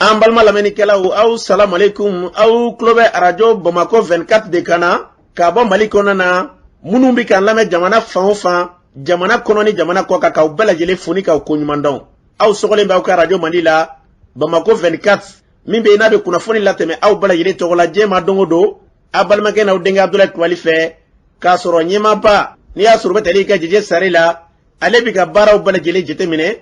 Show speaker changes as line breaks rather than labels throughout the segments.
An balima lamɛnnikɛlaw, aw salamu aleykum. Aw tulo bɛ arajo Bamakɔ 24 de kan na ka bɔ Mali kɔnɔna na. Minnu bɛ k'an lamɛn jamana fan o fan, jamana kɔnɔ ni jamana kɔ kan, k'aw bɛɛ lajɛlen fo ni k'aw koɲuman dɔn. Aw sɔgɔlen bɛ aw ka arajo mandi la, Bamakɔ 24, min bɛ yen n'a bɛ kunnafoni latɛmɛ aw bɛɛ lajɛlen tɔgɔ la diɲɛ ma don o don, aw balimakɛ n'aw denkɛ Abudulayi Kulubali fɛ, k'a sɔrɔ ɲɛmaaba n'i y'a sɔrɔ u bɛ tali kɛ Jeje Sare la, ale bɛ ka baaraw bɛɛ lajɛlen jateminɛ,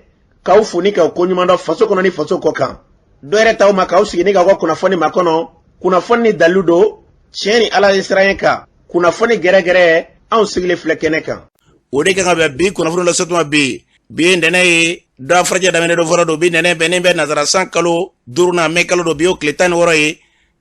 k'aw fo ni k'aw koɲuman dɔn faso kɔnɔ ni faso kɔ kan. Dɔ yɛrɛ t'aw ma k'aw sigi ni k'aw ka kunnafoni makɔnɔ, kunnafoni ni dalilu don, tiɲɛ ni Ala ye siran kan, kunnafoni gɛrɛgɛrɛ, anw sigilen filɛ kɛnɛ kan.
O de kan ka bɛn bi kunnafoni lase tuma bi. Bi ye ntɛnɛn ye, dɔ farajɛ daminɛ don fɔlɔ don. Bi ntɛnɛn bɛnnen bɛ nazara san kalo duurunan, mɛ kalo don, bi y'o tile 16 ye,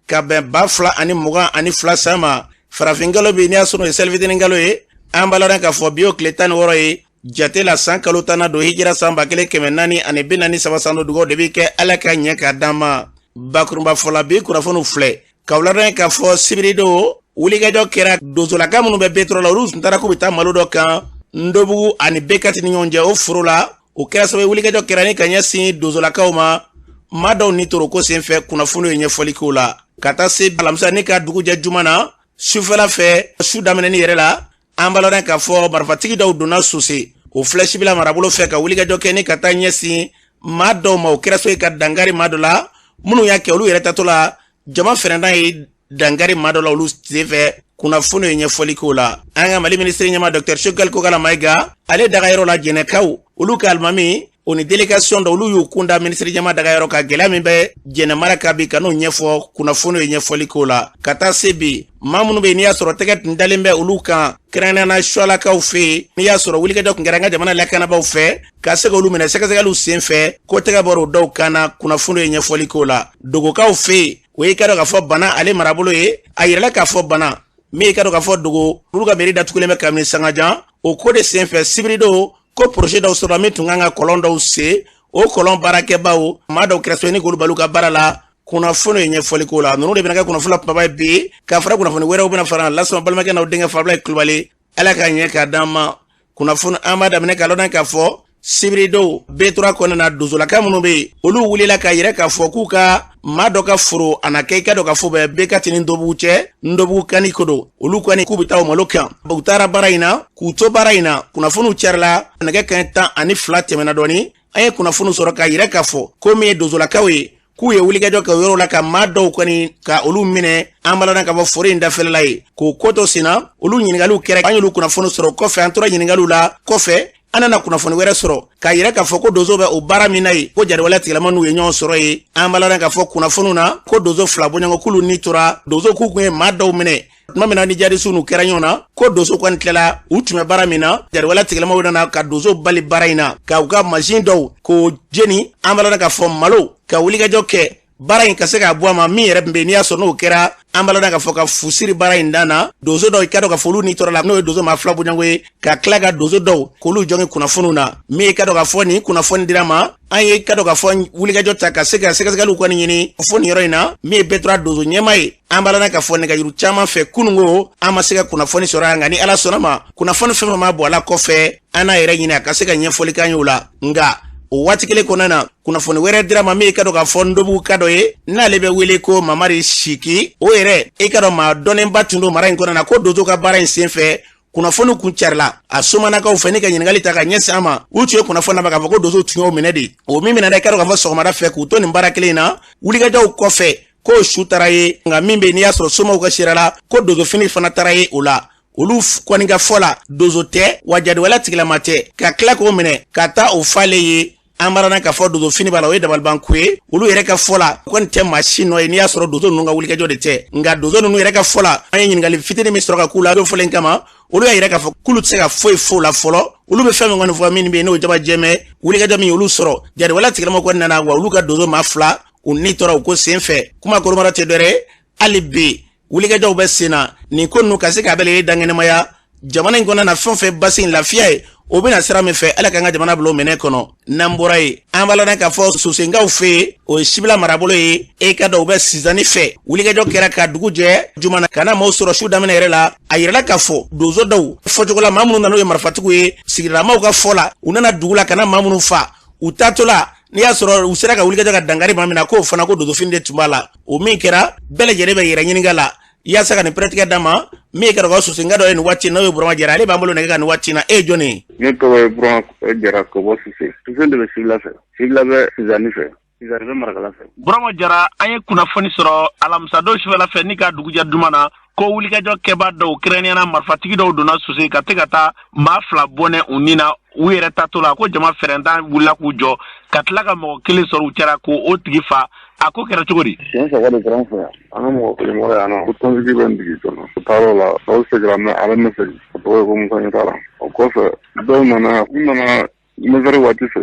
ka bɛn 2022 san ma. Farafin kalo bi, n'i y'a sɔrɔ o ye selifitinin kalo ye, an b'a ladɔn k'a fɔ bi y'o tile 16 ye jate la, san kalo tannan don, hijira san 1443 san don. Dugawu de bɛ kɛ Ala ka ɲɛ k'a d'an ma. Bakurunba fɔla, bi kunnafoniw filɛ k'aw ladɔn k'a fɔ sibiridon wulikajɔ kɛra donsolaka minnu bɛ B3 la, olu tun taara k'u bɛ taa malo dɔ kan Ndobugu ani B4 ni ɲɔgɔn cɛ o foro la. O kɛra sababu wulikajɔ kɛra ni ka ɲɛsin donsolakaw ma, maa dɔw ni toro ko senfɛ. Kunnafoniw ye ɲɛfɔli k'o la ka taa se alamisa ni ka dugu jɛ juma na sufɛla fɛ. Su daminɛni yɛrɛ la, an b'a ladɔn k'a fɔ marifatigi dɔw donna Sose, o filɛ Sibila marabolo fɛ, ka wulikajɔ kɛ ni ka taa ɲɛsin maa dɔw ma. O kɛra sababu ye ka dankari maa dɔ la. Minnu y'a kɛ, olu yɛrɛ tatɔ la, jama fɛrɛnda ye dankari maa dɔ la olu senfɛ. Kunnafoni ye ɲɛfɔli k'o la. An ka Mali minisiri ɲɛmaa Dr Choguel Kokala Mayiga, ale dagayɔrɔ la, Jɛnɛkaw olu ka alimami, o ni délégation dɔ, olu y'u kun da minisiri ɲɛmaa dagayɔrɔ ka gɛlɛya min bɛ Jɛnɛ mara kan bi, ka n'o ɲɛfɔ. Kunnafoni ye ɲɛfɔli k'o la. Ka taa se bi, maa minnu bɛ yen n'i y'a sɔrɔ tɛgɛ tun dalen bɛ olu kan, kɛrɛnkɛrɛnnenya Suwalakaw fɛ yen, n'i y'a sɔrɔ wulikajɔ tun kɛra an ka jamana lakanabaaw fɛ ka se k'olu minɛ sɛgɛsɛgɛliw senfɛ, ko tɛgɛ bɔra o dɔw kan na. Kunnafoni ye ɲɛfɔli k'o la. Dogokaw fɛ yen, o y'i ka dɔn k'a fɔ Bana ale marabolo ye, a yirala k'a fɔ Bana min y'i ka dɔn k'a fɔ Dogo, olu ka mairie datugulen bɛ kabini sangajan. O ko de senfɛ sibiridon ko projet dɔw sɔrɔla min tun kan ka kɔlɔn dɔw sen, o kɔlɔn baarakɛbaw, maa dɔw kɛra sababu ye ni k'olu bali u ka baara la. Kunnafoni ye ɲɛfɔli k'o la. Ninnu de bɛna kɛ kunnafoni la kumaba ye bi, ka fara kunnafoni wɛrɛw bɛna fara lasɔn. Balimakɛ n'aw denkɛ Fabulayi Kulubali, Ala ka ɲɛ k'a d'an ma. Kunnafoni an b'a daminɛ k'a lɔn k'a fɔ sibiridon B3 kɔnɔna na, donsolaka minnu bɛ yen, olu wulila k'a yira k'a fɔ k'u ka maa dɔ ka foro, a na kɛ i ka dɔn k'a fɔ bɛ B4 ni Ndobugu cɛ, Ndobugu kani ko don. Olu kɔni k'u bɛ taa o malo kan, u taara baara in na, k'u to baara in na, kunnafoniw carila nɛgɛ kanɲɛ 12 tɛmɛna dɔɔni. An ye kunnafoniw sɔrɔ k'a yira k'a fɔ ko min ye donsolakaw ye, k'u ye wulikajɔ kɛ o yɔrɔ la ka maa dɔw kɔni ka olu minɛ. An b'a ladɔn k'a fɔ foro in dafɛla ye k'o ko to senna, olu ɲininkaliw kɛra, an y'olu kunnafoni sɔrɔ. Kɔfɛ an tora ɲininkaliw la, kɔfɛ an nana kunnafoni wɛrɛ sɔrɔ k'a yira k'a fɔ ko donso bɛ o baara min na yen, ko jatigɛwale tigilama n'u ye ɲɔgɔn sɔrɔ yen. An b'a ladɔn k'a fɔ kunnafoniw na ko donso fila bɔɲɔgɔn k'olu ni tora donso, k'u kun ye maa dɔw minɛ tuma min na ni jadisiw n'u kɛra ɲɔgɔn na, ko donso kɔni tilala u tun bɛ baara min na, jatigɛwale tigilamaw nana ka donso bali baara in na, ka u ka mansin dɔw k'o jeni. An b'a ladɔn k'a fɔ malo ka wulikajɔ kɛ baara in ka se k'a bɔ a ma, min yɛrɛ tun bɛ yen n'i y'a sɔrɔ n'o kɛra, an b'a ladɔn k'a fɔ ka fu siri baara in dan na. Donso dɔw, i ka dɔn k'a fɔ olu ni tɔɔrɔ la, n'o ye donso maa fila bɔɲɔgɔn ye, ka tila ka donso dɔw k'olu jɔngin kunnafoniw na. Min ye ka dɔn k'a fɔ nin kunnafoni dira ma, an ye ka dɔn k'a fɔ wulikajɔ ta ka se ka sɛgɛsɛgɛliw kɔni ɲini fo nin yɔrɔ in na. Min ye B3 donso ɲɛmaa ye, an b'a ladɔn k'a fɔ nɛgɛjuru caman fɛ kununko, an ma se ka kunnafoni sɔrɔ yan. Nka ni Ala sɔnna ma, kunnafoni fɛn fɛn ma bɔ a la kɔfɛ, an n'a yɛrɛ ɲini a ka se ka ɲɛfɔli k'an ye o la. Nka o waati kelen kɔnɔna na, kunnafoni wɛrɛ dira ma min ye ka dɔn k'a fɔ Ndobugu ka dɔ ye, n'ale bɛ wele ko Mamari Siki, o yɛrɛ i ka dɔn maa dɔnnenba tun don mara in kɔnɔna na, ko donso ka baara in senfɛ kunnafoni kun carila a somanakaw fɛ ni ka ɲininkali ta ka ɲɛsin a ma. U tun ye kunnafoni na k'a fɔ ko donso tun y'o minɛ de, o min minɛna i ka dɔn k'a fɔ sɔgɔmada fɛ k'u to nin baara kelen in na wulikajɔw kɔfɛ, k'o su taara ye. Nka min bɛ n'i y'a sɔrɔ somaw ka sira la, ko donsofini fana taara ye o la. Olu kɔni ka fɔ la, donso tɛ wa jatigɛwale tigilama tɛ, ka tila k'o minɛ ka taa o falen ye. An b'a ladɔn k'a fɔ donsofini b'a la, o ye dabalibanko ye. Olu yɛrɛ ka fɔ la, o kɔni tɛ maa si nɔ ye n'i y'a sɔrɔ donso ninnu ka wulikajɔ de tɛ. Nka donso ninnu yɛrɛ ka fɔ la, an ye ɲininkali fitinin min sɔrɔ ka k'u la don fɔlen kama, olu y'a yira k'a fɔ k'olu tɛ se ka foyi f'o la fɔlɔ. Olu bɛ fɛn min kɔni fɔ, min bɛ yen n'o jaba jɛmɛ wulikajɔ min olu sɔrɔ, jatigɛwale tigilama kɔni nana wa olu ka donso maa fila u ni tɔɔrɔ u ko senfɛ. Kuma koromara tɛ dɔwɛrɛ ye, hali bi wulikajɔw bɛ sen na nin ko ninnu ka se k'a bɛɛ lajɛlen dankɛnɛmaya jamana in kɔnɔ na. Fɛn o fɛn basi in lafiya ye, o bɛna sira min fɛ, Ala k'an ka jamana bila o minɛ kɔnɔ. N'an bɔra yen, an b'a ladɔn k'a fɔ Sosenkaw fɛ yen, o ye Sibila marabolo ye, e ka dɔn u bɛ Sizani fɛ, wulikajɔ kɛra ka dugu jɛ juma na ka na maaw sɔrɔ su daminɛ yɛrɛ la. A yirala k'a fɔ donso dɔw fɔcogo la, maa minnu nana, n'o ye marifatigiw ye, sigidalamaw ka fɔ la, u nana dugu la ka na maa minnu fa u taatɔ la. N'i y'a sɔrɔ u sera ka wulikajɔ ka dankari maa min na, k'o fana ko donsofini de tun b'a la. O min kɛra, bɛɛ lajɛlen bɛ yɛrɛ ɲininka la yaasa ka nin pɛrɛtigɛ d'a ma. Min ye ka ka Susenka dɔ ye nin waati, n'o ye Burama Jara, ale b'an bolo nɛgɛ kan nin waati na. E ye jɔn ye?
Ne tɔgɔ ye Burama Jara ka bɔ Suse. Suse de bɛ Sibila fɛ, Sibila bɛ Sizani fɛ, Sizani bɛ Marakala fɛ.
Burama Jara, an ye kunnafoni sɔrɔ alamisadon sufɛla fɛ ni ka dugujɛ duma na ko wulikajɔ kɛba dɔw, kɛrɛnkɛrɛnnenya marifatigi dɔw donna Suse ka te ka taa maa fila bɔnɛ u ni na u yɛrɛ taatɔ la, ko jama fɛrɛntan wulila k'u jɔ ka tila ka mɔgɔ kelen sɔrɔ u cɛra ko o tigi fa. A ko kɛra cogo di?
Siɲɛ saba de kɛra an fɛ yan. An ka mɔgɔ kelen bɔra yan nɔ ko tɔnsigi bɛ n digi kɔnɔ. O taar'o la, dɔw seginna mɛ ale ma segin. O tɔgɔ ye ko Musa Ɲɛtara. O kɔfɛ, dɔw nana, u nana 9h waati fɛ.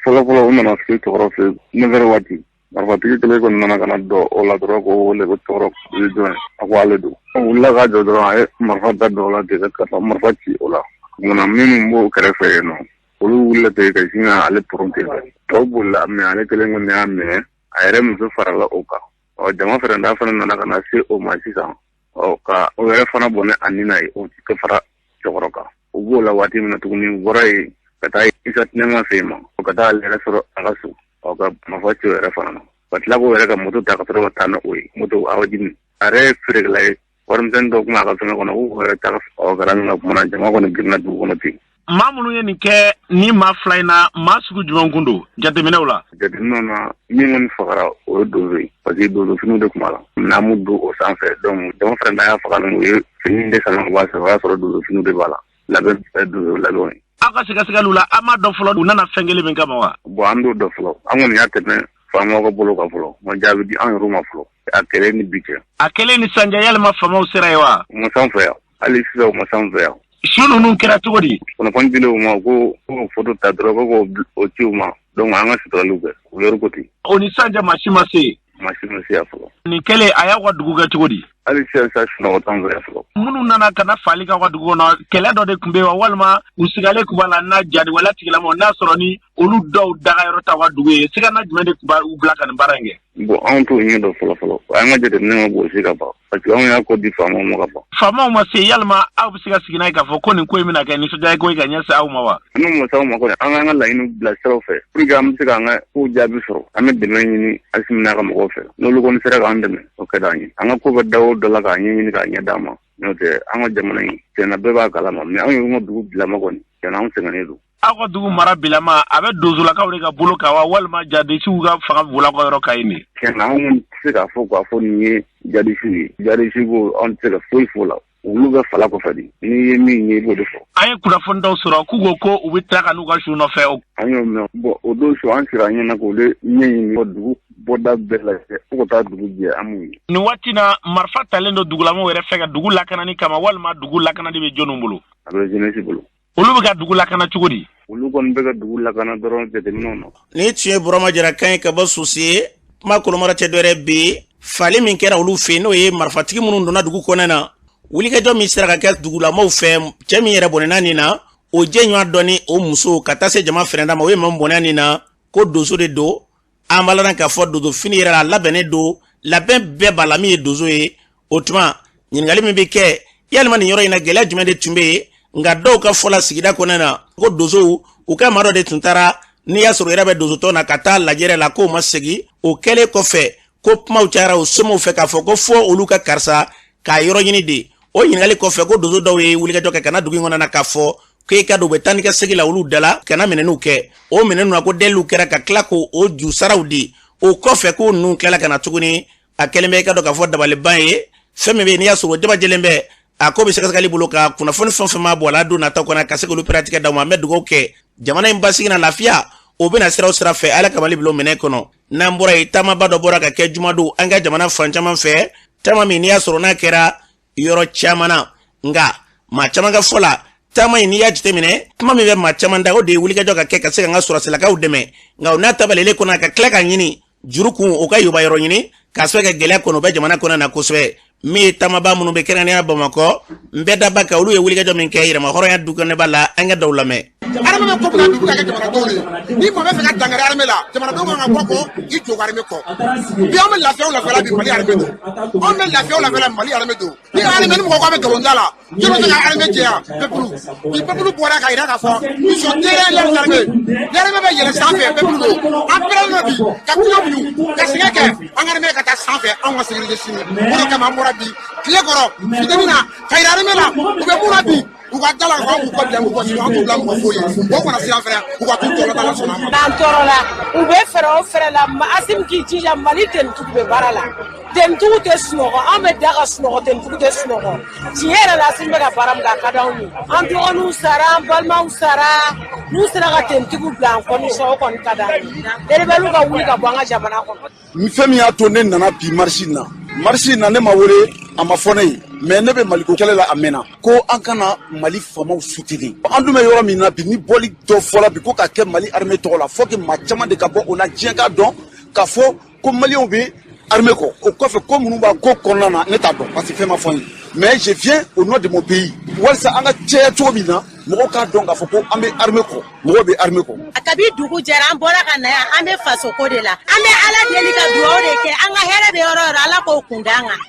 Fɔlɔ fɔlɔ, u nana se cɛkɔrɔba fɛ 9h waati. Marifatigi kelen kɔni nana ka na dɔ o la dɔrɔn k'o wele ko cɛkɔrɔba ye jɔn ye? A ko ale don. O wulila k'a jɔ dɔrɔn, a ye marifa da dɔ la ten ka taa marifa ci o la. Munna minnu b'o kɛrɛfɛ yen nɔ, olu wulila ten ka sin ka ale poron ten. Tɔw bolila mɛ ale kelen kɔni y'a minɛ, a yɛrɛ muso farala o kan. Ɔ jama fɛrɛnda fana nana ka na se o ma sisan, ɔ ka o yɛrɛ fana bɔnɛ a ni na ye, o ka fara cɛkɔrɔba kan. U b'o la waati min na tuguni, u bɔra yen ka taa Isa Tinɛma fɛ yen ma, ka taa ale yɛrɛ sɔrɔ a ka so, ɔ ka marifa ci o yɛrɛ fana na, ka tila k'o yɛrɛ ka moto ta ka sɔrɔ ka taa n'o ye. Moto awajini, a yɛrɛ ye feerekɛla ye, warimisɛnnin dɔ tun b'a ka fɛngɛ kɔnɔ, k'u yɛrɛ ta. Ɔ kɛra min ka kuma na, jama kɔni girinna dugu kɔnɔ ten.
Maa minnu ye nin kɛ ni maa fila in na, maa sugu jumɛn kun don jateminɛw la?
Jateminɛw na, min kɔni fagara, o ye donso ye, parce que donso finiw de tun b'a la n'a m'u don o sanfɛ. Donc jama fɛrɛnda y'a faga, u ye fini de sama ka bɔ a fɛ, o y'a sɔrɔ donso finiw de b'a la, labɛn donso labɛnw ye.
Aw ka sɛgɛsɛgɛliw la, an m'a dɔn fɔlɔ u nana fɛn kelen min kama wa?
Bon, an t'o dɔn fɔlɔ. An kɔni y'a tɛmɛ faamaw ka bolo kan fɔlɔ, ma jaabi di an yɛrɛw ma fɔlɔ. A kɛlen ni bi cɛ.
A kɛlen ni sanjɛ, yalima faamaw sera yen wa?
U ma s'an fɛ yan, hali sisan u ma s'an fɛ yan.
Su ninnu kɛra cogo di?
Kunnafoni dilen u ma ko k'o foto ta dɔrɔn, ko k'o ci u ma. Donc an ka suturaliw kɛ, u yɛrɛ ko ten.
O ni sanjɛ, maa si ma se?
Maa si ma se yan fɔlɔ.
Nin kɛlen, a y'aw ka dugu kɛ cogo di?
Hali sisan sa, sunɔgɔ t'an fɛ yan fɔlɔ.
Minnu nana ka na faali k'aw ka dugu kɔnɔ, kɛlɛ dɔ de tun bɛ yen wa, walima u sigalen tun b'a la n'a jadiwale tigilamaw, n'a sɔrɔ ni olu dɔw dagayɔrɔ t'aw ka dugu ye, sigana jumɛn de tun b'u bila ka nin baara in kɛ?
Bon, anw t'o ɲɛ dɔn fɔlɔ fɔlɔ. An ka jateminɛ ma gosi ka ban, parce que anw y'a ko di faamaw ma ka ban.
Faamaw ma se, yalima aw bɛ se ka sigi n'a ye k'a fɔ ko nin ko in bɛna kɛ nisɔndiya ko ye ka ɲɛsin aw ma wa?
N'u ma s'anw ma kɔni, an k'an ka laɲiniw bila siraw fɛ pour que an bɛ se k'an ka kow jaabi sɔrɔ. An bɛ dɛmɛ ɲini Asimi n'a ka mɔgɔw fɛ. N'olu kɔni sera k'an dɛmɛ, o ka d'an ye. An ka ko bɛ da o dɔ la k'a ɲɛɲini k'a ɲɛ d'an ma. N'o tɛ, an ka jamana in tiɲɛna, bɛɛ b'a kalama, mais anw yɛrɛ ka dugu bilama kɔni, tiɲɛna, anw sɛgɛnnen don.
Aw ka dugu mara bilama, a bɛ donsolakaw de ka bolo kan wa, walima jadisiw ka fanga b'u la ka yɔrɔ ka ɲi de?
Tiɲɛna, anw tɛ se k'a fɔ k'a fɔ nin ye jadisiw ye. Jadisi ko, anw tɛ se ka foyi fɔ o la. Olu bɛ fala kɔfɛ de, n'i ye min ye, i b'o de fɔ.
An ye kunnafoni dɔw sɔrɔ k'u ko ko u bɛ tila ka n'u ka su nɔfɛ.
An y'o mɛn. Bon, o don su, an sira an ɲɛna k'o de ɲɛɲini ka dugu bɔda bɛɛ lajɛ fo ka taa dugu jɛ, an m'u ye.
Nin waati na, marifa talen don dugulamaw yɛrɛ fɛ ka dugu lakanani kama, walima dugu lakanani bɛ jɔnniw bolo?
A bɛ jeunesse bolo.
Olu bɛ ka dugu lakana cogo di?
Olu kɔni bɛ ka dugu lakana dɔrɔn jateminɛw na.
Nin tun ye Burama Jara kan ye ka bɔ Sose. Kuma kolomara tɛ dɔwɛrɛ bi, fali min kɛra olu fɛ, n'o ye marifatigi minnu donna dugu kɔnɔ na, wulikajɔ min sera ka kɛ dugulamaw fɛ, cɛ min yɛrɛ bɔnɛna nin na, o jɛɲɔgɔn dɔ ni o muso ka taa se jama fɛrɛnda ma, o ye maa min bɔnɛ nin na, ko donso de don. An b'a la k'a fɔ donso fini yɛrɛ la, labɛnnen don, labɛn bɛɛ b'a la min ye donso ye. O tuma, ɲininkali min bɛ kɛ, yalima nin yɔrɔ in na, gɛlɛya jumɛn de tun bɛ yen? Nka dɔw ka fɔ la sigida kɔnɔna na, ko donsow u ka maa dɔ de tun taara, n'i y'a sɔrɔ yɛrɛ bɛ donsotɔn na, ka taa lajɛrɛ la, k'o ma segin. O kɛlen kɔfɛ, ko kumaw cayara o somɔgɔw fɛ k'a fɔ ko fɔ olu ka karisa k'a yɔrɔ ɲini de. O ɲininkali kɔfɛ, ko donso dɔw ye wulikajɔ kɛ ka na dugu in kɔnɔ na k'a fɔ k'e ka don, u bɛ taa ni ka segin la olu da la ka na minɛnw kɛ. O minɛnw na, ko deliw kɛra ka tila k'o o ju saraw di. O kɔfɛ, ko ninnu tilala ka na tuguni. A kɛlen bɛ i ka dɔn k'a fɔ dabaliban ye. Fɛn min bɛ yen, n'i y'a sɔrɔ jabajɛlen bɛ, a ko bɛ sɛgɛsɛgɛli bolo ka kunnafoni fɛn fɛn ma bɔ a la don nataw kɔnɔ, ka se k'olu pɛrɛtigɛ d'aw ma. An bɛ dugawu kɛ jamana in basigi na lafiya, o bɛna siraw sira fɛ. Ala ka Mali bila minɛ kɔnɔ. N'an bɔra yen, taamaba dɔ bɔra ka kɛ jumadon an ka jamana fan caman fɛ, taama min n'i y'a sɔrɔ n'a kɛra yɔrɔ caman na. Nka maa caman ka fɔ la, taama in, n'i y'a jateminɛ, kuma min bɛ maa caman da, o de ye wulikajɔ ka kɛ ka se ka an ka sɔrɔsilakaw dɛmɛ. Nka o n'a tabalelen kɔnɔ, ka tila ka ɲini juru kun, o ka yoba yɔrɔ ɲini k'a sababu kɛ gɛlɛya kɔnɔ o bɛ jamana kɔnɔ na kosɛbɛ. Min ye taamaba minnu bɛ kɛrɛnkɛrɛnnenya Bamakɔ, n bɛɛ daba kan, olu ye wulikajɔ min kɛ yɛrɛmahɔrɔnya dukɛnɛba la, an ka dɔw lamɛn.
Armée bɛ ko min na bi, u bɛ ka kɛ jamanadenw de ye. Ni maa bɛ fɛ ka dankari armée la, jamanadenw kan ka bɔ kɔ i jɔ armée kɔ. Bi an bɛ lafiya o lafiya la bi, Mali armée don. Anw bɛ lafiya o lafiya la, Mali armée don. Ni armée ni mɔgɔ ko a bɛ nkalon da la, jɔn bɛ se ka armée jɛya? Peuple. Bi peuple bɔra ka yira k'a fɔ ils sont derrière leurs armées. L'armée bɛ yɛlɛ sanfɛ, peuple don. An pɛrɛnnen don bi ka kulo muɲu ka sɛgɛn kɛ an ka armée ka taa sanfɛ, anw ka sécurité sini. O de kama an bɔra bi tile kɔrɔ fitini na ka yira armée la u bɛ mun na bi, u ka da la k'a fɔ an b'u kɔ bi, an b'u kɔ sini, an t'u bila mɔgɔ foyi ye. O kana siran fɛnɛ, u ka t'u tɔɔrɔ n'Ala sɔnna a ma.
N'an tɔɔrɔla, u bɛ fɛɛrɛ o fɛɛrɛ la, Asimi k'i jija. Mali tenitigiw bɛ baara la, tenitigiw tɛ sunɔgɔ. An bɛ da ka sunɔgɔ, tenitigiw tɛ sunɔgɔ. Tiɲɛ yɛrɛ la, Asimi bɛ ka baara min kɛ, a ka d'anw ye. An dɔgɔninw sara, an balimaw sara. N'u sera ka tenitigiw bila en condition, o kɔni ka d'an ye. Rebelles ka wuli ka bɔ an ka jamana kɔnɔ.
Fɛn min y'a to ne nana bi marche in na, marche in na, ne ma wele, a ma fɔ ne ye, mais ne bɛ Maliko kɛlɛ la a mɛnna ko an kana Mali faamaw soutenir. An dun bɛ yɔrɔ min na bi, ni bɔli dɔ fɔra bi ko ka kɛ Mali armée tɔgɔ la, faut que maa caman de ka bɔ o la, diɲɛ k'a dɔn k'a fɔ ko Maliyɛnw bɛ armée kɔ. O kɔfɛ, ko minnu b'a ko kɔnɔna na, ne t'a dɔn parce que fɛn ma fɔ n ye, mais je viens au nom de mon pays walasa an ka cɛya cogo min na, mɔgɔw k'a dɔn k'a fɔ ko an bɛ armée kɔ, mɔgɔw bɛ armée kɔ.
Kabi dugu jɛra, an bɔra ka na yan. An bɛ fasoko de la. An bɛ Ala deli ka dugawu de kɛ. An ka hɛrɛ bɛ yɔrɔ o yɔrɔ, Ala k'o kun d'an kan.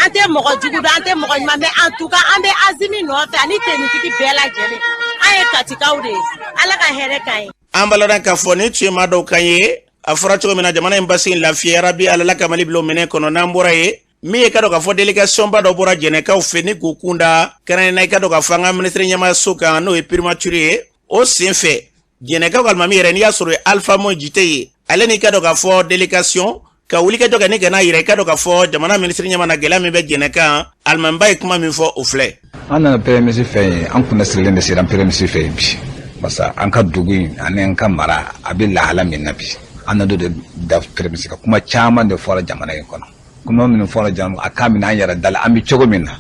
An tɛ mɔgɔ jugu dɔn, an tɛ mɔgɔ ɲuman, mais en tout cas an bɛ Asimi nɔfɛ ani tenitigi bɛɛ lajɛlen. An ye Katikaw de ye. Ala ka hɛrɛ k'an ye.
An b'a k'a fɔ nin tun ye maa dɔw kan ye. A fɔra cogo min na, jamana in basigi, lafiya bi, Ala ka Mali bila minɛ kɔnɔ. N'an bɔra ye, min ye ka dɔn k'a fɔ délégation ba dɔ bɔra Jɛnɛkaw fɛ ni k'u kun da kɛrɛnkɛrɛnnenya, i ka dɔn k'a fɔ an ka minisiri ɲɛmaaso kan, n'o ye primature ye. O sen fɛ, Jɛnɛkaw ka alimami yɛrɛ, n'i y'a sɔrɔ Alpha Mo Jite ye, ale n'i ka dɔn k'a fɔ délégation ka wulikajɔ kɛ ni ka n'a yira, i ka dɔn k'a fɔ jamana minisiri ɲɛma na, gɛlɛya min bɛ Jɛnɛ kan, alimamiba ye kuma min fɔ, o filɛ.
An nana premier ministre fɛ yen, an kunna sirilen de sera premier ministre fɛ yen bi, parce que an ka dugu in ani an ka mara a bɛ lahala min na bi, an nana de da premier ministre kan. Kuma caman de fɔra jamana in kɔnɔ, kuma minnu fɔra jamana a k'a minɛ an yɛrɛ da la, an bɛ cogo min na,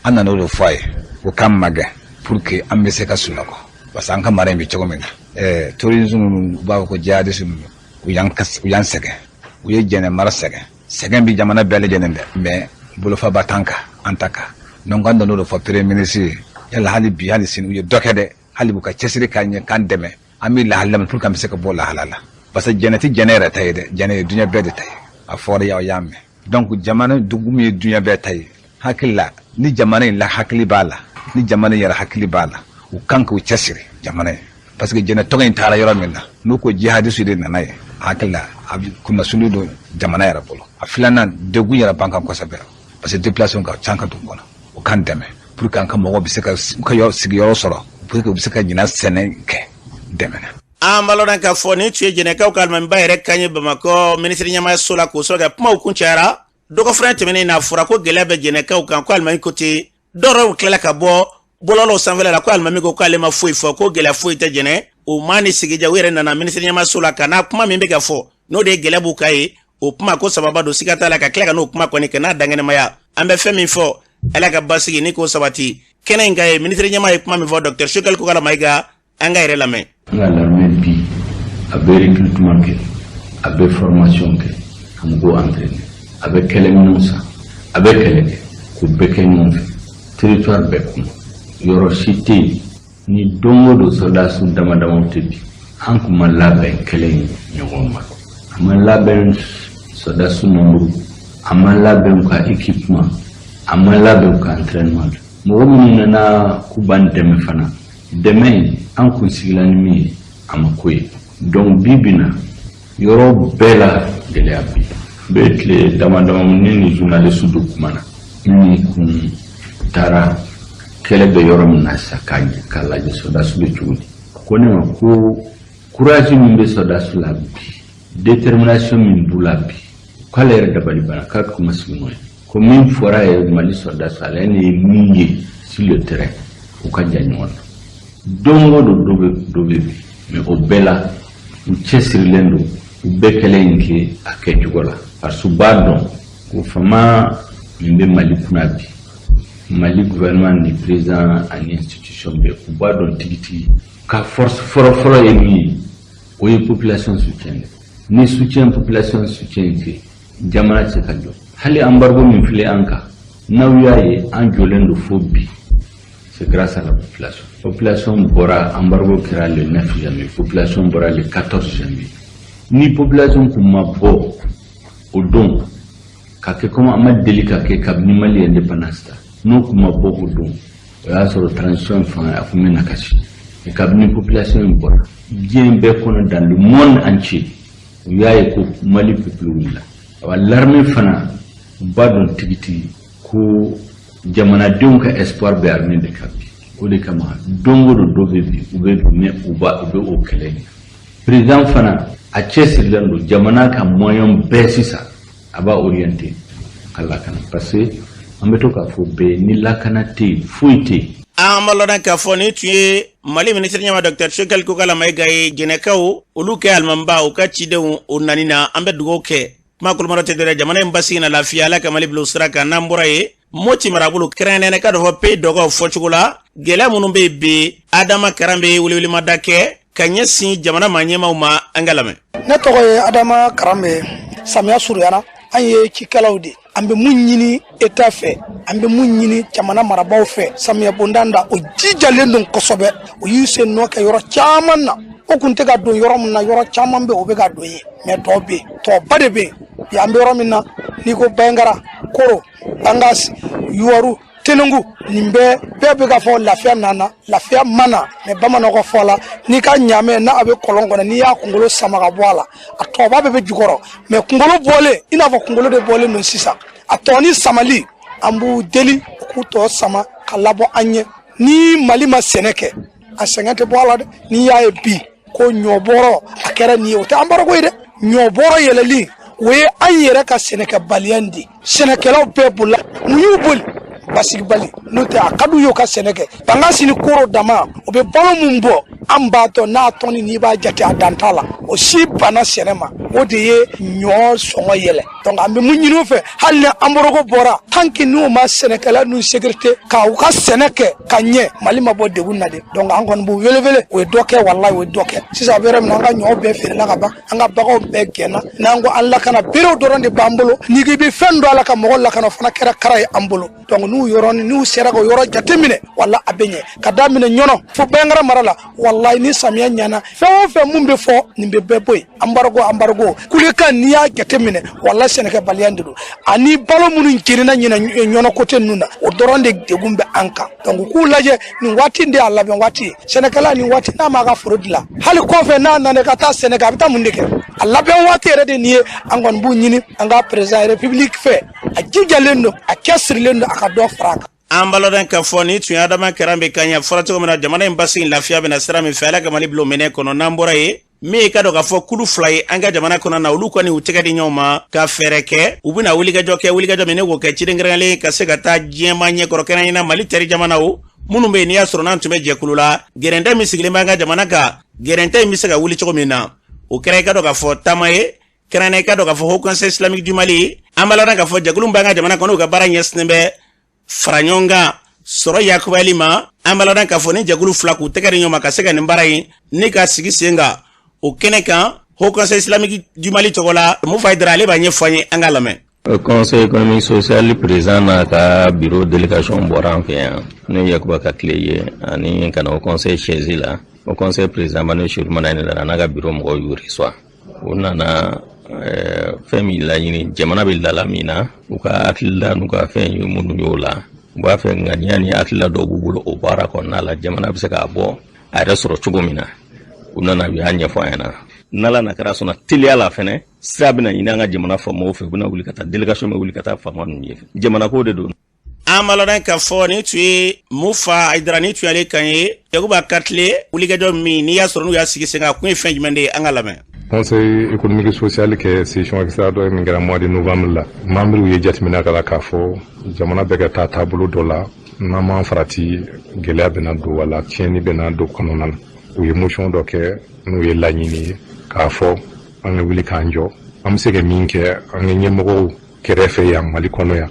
an nana o de fɔ a ye, o k'an magɛn pour que an bɛ se ka sunɔgɔ, parce que an ka mara in bɛ cogo min na, terrorisme ninnu, u b'a fɔ ko jihadiste ninnu, u y'an sɛgɛn, u ye Jɛnɛ mara sɛgɛn. Sɛgɛn bi jamana bɛɛ lajɛlen dɛ, mais bolofaba t'an kan, an ta kan. Donc an nan'o de fɔ premier ministre ye. Yala hali bi, hali sini, u ye dɔ kɛ dɛ, hali b'u ka cɛsiri k'an ɲɛ, k'an dɛmɛ, an bɛ lahala min pour que an bɛ se ka bɔ lahala la, parce que Jɛnɛ tɛ Jɛnɛ yɛrɛ ta ye dɛ, Jɛnɛ ye diɲɛ bɛɛ de ta ye. A fɔra y'aw y'a mɛn. Donc jamana dugu min ye diɲɛ bɛɛ ta ye, hakili la ni jamana in la hakili b'a la, ni jamana in yɛrɛ hakili b'a la, u kan k'u cɛsiri jamana ye, parce que Jɛnɛ tɔgɔ in taara yɔrɔ min na, n'u ko jihadiste de nana ye, hakili la a bɛ kunnasuli don jamana yɛrɛ bolo. A filanan, degun yɛrɛ b'an kan kosɛbɛ, parce que déplacement ka ca an ka dugu kɔnɔ. U k'an dɛmɛ pour que an ka mɔgɔw bɛ se ka u ka yɔrɔ sigiyɔrɔ sɔrɔ, pour que u bɛ se ka ɲinan sɛnɛ kɛ dɛmɛ na.
An b'a lɔn k'a fɔ nin tun ye Jɛnɛkaw ka alimamiba yɛrɛ kan ye Bamakɔ minisiri ɲɛmaayaso la, k'o sɔrɔ kɛ kumaw kun cayara. Dɔgɔfura tɛmɛnen n'a fɔra ko gɛlɛya bɛ Jɛnɛkaw kan, ko alimami ko ten. Dɔw tilala ka bɔ bɔlɔlɔw sanfɛla la ko alimami ko k'ale ma foyi fɔ, ko gɛlɛya foyi tɛ Jɛnɛ. O maa ni sigija, u yɛrɛ nana minisiri ɲɛmaayaso la ka n'a kuma min bɛ ka fɔ, n'o de ye gɛlɛya b'u ka ye. O kuma ko sababa don, siga t'a la, ka tila ka n'o kuma kɔni kɛ n'a dankɛnɛmaya. An bɛ fɛn min fɔ, Ala ka basigi ni k'o sabati kɛnɛ in ka ye. Minisiri ɲɛmaa ye kuma min fɔ, Dr Choguel Kokalla Maïga, an ka yɛrɛ lamɛn.
An ka l'armée bi, a bɛ recrutement kɛ, a bɛ formation kɛ, ka mɔgɔw entraîner, a bɛ kɛlɛminɛnw san, a bɛ kɛlɛ kɛ, k'o bɛɛ kɛ ɲɔgɔn fɛ territoire bɛɛ kɔnɔ. Yɔrɔ si tɛ yen ni don o don sɔrɔdasiw dama damaw tɛ bi. An kun ma labɛn kɛlɛ in ɲɔgɔn ma, a ma labɛn sɔrɔdasiw nombre, a ma labɛn u ka équipement, a ma labɛn u ka entraînement. Mɔgɔ minnu nana k'u b'an dɛmɛ fana, dɛmɛ in an kun sigila ni min ye, a ma ko ye. Donc bi bi na, yɔrɔ bɛɛ la gɛlɛya bi bɛ. Tile dama dama ne ni journaliste dɔ kumana min kun taara kɛlɛ bɛ yɔrɔ min na sisan k'a lajɛ sɔrɔdasiw bɛ cogo di. Ko ne ma ko courage min bɛ sɔrɔdasiw la bi, détermination min b'u la bi, k'ale yɛrɛ dabali banna, k'a kuma sigi n'o ye, ko min fɔra ye Mali sɔrɔdasiw, ale ni min ye sur le terrain, u ka jan ɲɔgɔn na. Don o don dɔ bɛ dɔ bɛ bi, mais o bɛɛ la u cɛsirilen don, u bɛɛ kɛlɛ in kɛ a kɛcogo la, parce que u b'a dɔn ko fama min bɛ Mali kunna bi, Mali gouvernement ni président ani institution bɛɛ, u b'a dɔn tigitigi ka force fɔlɔ-fɔlɔ ye min ye, o ye population soutien de. Ni soutien population soutien kɛ, jamana tɛ se ka jɔ. Hali embargo min filɛ an kan, n'aw y'a ye an jɔlen don fo bi. C'est grâce à la population. Population bɔra, embargo kɛra le 9 janvier, population bɔra le 14 janvier. Ni population kun ma bɔ o don ka kɛ comme a ma deli ka kɛ kabini Mali indépendance ta, n'o kun ma bɔ o don, o y'a sɔrɔ transition fanga a kun bɛ na kasi. Mais kabini population in bɔra, diɲɛ bɛɛ kɔnɔ, dans le monde entier, u y'a ye ko Mali peuple wulila. Awa, l'armée fana, u b'a dɔn tigitigi ko jamanadenw ka espoir bɛ armée de kan bi. O de kama don o don dɔ bɛ bi, u bɛ bi, mais u b'a u bɛ o kɛlɛ in. Président fana a cɛsirilen don, jamana ka moyen bɛɛ sisan a b'a orienté ka lakana, parce que an bɛ to k'a fɔ bɛɛ, ni lakana tɛ yen, foyi tɛ yen.
An b'a lɔn k'a fɔ nin tun ye Mali minisiri ɲɛma Dr Choguel Kokalla Maïga ye. Jɛnɛkaw olu kɛ alimamiba u ka cidenw o nani na, an bɛ dugawu kɛ. Kuma kolomadɔ tɛ dɔrɔn, jamana in basigi na lafiya, Ala ka Mali bila o sira kan. N'an bɔra yen, Moti marabolo, kɛrɛnkɛrɛnnenya ka dɔ fɔ Pays Dɔgɔw fɔcogo la, gɛlɛya minnu bɛ yen bi, Adama Karan bɛ welewelemada kɛ ka ɲɛsin jamana maa ɲɛmaaw ma. An ka lamɛn.
Ne tɔgɔ ye Adama Karanbe. Samiya surunyana, an ye cikɛlaw de. An bɛ mun ɲini État fɛ, an bɛ mun ɲini jamana marabaaw fɛ, samiya bonda da o jijalen don kosɛbɛ. O y'u sen nɔ kɛ yɔrɔ caman na, o kun tɛ ka don yɔrɔ min na, yɔrɔ caman bɛ, o bɛ ka don yen. Mais tɔ bɛ yen, tɔba de bɛ yen bi. An bɛ yɔrɔ min na, n'i ko Bandiagara, Koro, Bankass, Youwarou, Tenenkou, nin bɛɛ bɛɛ bɛ ka fɔ lafiya nana, lafiya ma na. Mais bamananw ka fɔ la, n'i ka ɲaamɛ n'a a bɛ kɔlɔn kɔnɔ, n'i y'a kunkolo sama ka bɔ a la, a tɔba bɛɛ bɛ jukɔrɔ. Mais kunkolo bɔlen, i n'a fɔ kunkolo de bɔlen don sisan, a tɔ ni samali, an b'u deli u k'u tɔ sama ka labɔ an ɲɛ. Ni Mali ma sɛnɛ kɛ, a sɛgɛn tɛ bɔ a la dɛ. N'i y'a ye bi ko ɲɔbɔrɔ a kɛra nin ye, o tɛ embargo ye dɛ. Ɲɔbɔrɔ yɛlɛli, o ye an yɛrɛ ka sɛnɛkɛbaliya in de. Sɛnɛkɛlaw bɛɛ bolila. Mun y'u boli? Basigibali. N'o tɛ, a ka d'u ye u ka sɛnɛ kɛ. Bankass ni Koro dama, o bɛ balo mun bɔ, an b'a dɔn n'a tɔni, n'i b'a jate, a dan t'a la. O si banna sɛnɛ ma, o de ye ɲɔ sɔngɔ yɛlɛ. Donc an bɛ mun ɲini u fɛ? Hali ni embargo bɔra, tant que n'u ma sɛnɛkɛla n'u sécurité ka u ka sɛnɛ kɛ ka ɲɛ, Mali ma bɔ degun na de. Donc an kɔni b'u wele wele, o ye dɔ kɛ, walayi, o ye dɔ kɛ. Sisan a bɛ yɔrɔ min na, an ka ɲɔ bɛɛ feerela ka ban, an ka baganw bɛɛ gɛnna. N'an ko an lakana, berew dɔrɔn de b'an bolo. N'i k'i bɛ fɛn dɔ a la ka mɔgɔ lakana, o fana kɛra kara ye an bolo. Donc n'u yɔrɔnin n'u sera k'o yɔrɔ jateminɛ, wala a bɛ ɲɛ ka daminɛ Ɲɔnɔ fo Bandiagara mara la. Walayi, ni samiya ɲɛna, fɛn o fɛn mun bɛ fɔ, nin bɛ bɛɛ bɔ yen. Embargo, embargo kulekan, n'i y'a jateminɛ, wala sɛnɛkɛbaliya de don, ani balo minnu jenina ɲinɛ Ɲɔnɔ côté ninnu na, o dɔrɔn de degun bɛ an kan. Donc u k'u lajɛ, nin waati de y'a labɛn waati ye. Sɛnɛkɛla, nin waati n'a m'a ka foro dilan, hali kɔfɛ n'a nana ka taa sɛnɛ kɛ, a bɛ taa mun de kɛ? A labɛn waati yɛrɛ de nin ye. An kɔni b'u ɲini an ka président république fɛ, a jijalen don, a cɛsirilen don, a ka dɔ fara a kan.
An b'a lɔn k'a fɔ nin tun ye Adama Karan bɛ kan ɲɛ fɔra cogo min na, jamana in basigi lafiya bɛna sira min fɛ, Ala ka Mali bila o minɛ kɔnɔ. N'an bɔra yen, min ye ka dɔn k'a fɔ kulu fila ye an ka jamana kɔnɔ na, olu kɔni u tɛgɛ di ɲɔgɔn ma ka fɛɛrɛ kɛ, u bɛna wulikajɔ kɛ, wulikajɔ min ne k'o kɛ ciden kɛrɛnkɛrɛnlen ka se ka taa diɲɛma ɲɛkɔrɔ, kɛrɛnkɛrɛnnenya Mali teri jamanaw minnu bɛ yen, n'i y'a sɔrɔ n'an tun bɛ jɛkulu la, gɛrɛntɛ min sigilen b'an ka jamana kan, gɛrɛntɛ in bɛ se ka wuli cogo min na. O kɛra i ka dɔn k'a fɔ taama ye, kɛrɛnkɛrɛnnenya i ka dɔn k'a fɔ Haut Conseil islamique du Mali. An b'a lɔn k'a fɔ jɛkulu b'an ka jamana kɔnɔ, u ka baara ɲɛsinnen bɛ fara ɲɔgɔn kan sɔrɔ yakubayali ma. An b'a lɔn k'a fɔ ni jɛkulu fila k'u tɛgɛ di ɲɔgɔn ma ka se ka nin baara in ni ka sigi sen kan o kɛnɛ kan, Haut Conseil islamique du Mali tɔgɔ la, Mufa Hayidara, ale b'a ɲɛfɔ an ye, an k'a lamɛn.
Conseil économique social président n'a ka bureau délégation bɔra an fɛ yan, n'o ye Yakuba ka tile ye, ani ka na o conseil chaise la. O conseil président ba n'o Seydou Madani nana n'a ka bureau mɔgɔw y'u reçoit. U nana fɛn min laɲini, jamana bɛ lala min na, u ka hakilila n'u ka fɛn ye minnu y'o la, u b'a fɛ ŋaniya ni hakilila dɔw b'u bolo o baara kɔnɔna la, jamana bɛ se k'a bɔ a yɛrɛ sɔrɔ cogo min na. U nana, u y'a ɲɛfɔ an ɲɛna. N'Ala na kɛra sɔnna, teliya la fɛnɛ, sira bɛna ɲini an ka jamana faamaw fɛ, u bɛna wuli ka taa, délégation bɛ wuli ka taa faama ninnu ye. Jamana ko de don.
An b'a lɔn k'a fɔ nin tun ye Mufa Hayidara, nin tun y'ale kan ye. Yakuba Katile, wulikajɔ min n'i y'a sɔrɔ n'u y'a sigi sen kan, a kun ye fɛn jumɛn de ye? An ka lamɛn.
Conseil économique social kɛ session extraordinaire min kɛra mois de novembre la, membres ye jateminɛ k'a la k'a fɔ jamana bɛ ka taa taabolo dɔ la, n'an m'an farati, gɛlɛya bɛna don wala tiɲɛni bɛna don kɔnɔna na. U ye motion dɔ kɛ, n'o ye laɲini ye k'a fɔ an ka wuli k'an jɔ, an bɛ se ka min kɛ an ka ɲɛmɔgɔw kɛrɛfɛ yan Mali kɔnɔ yan,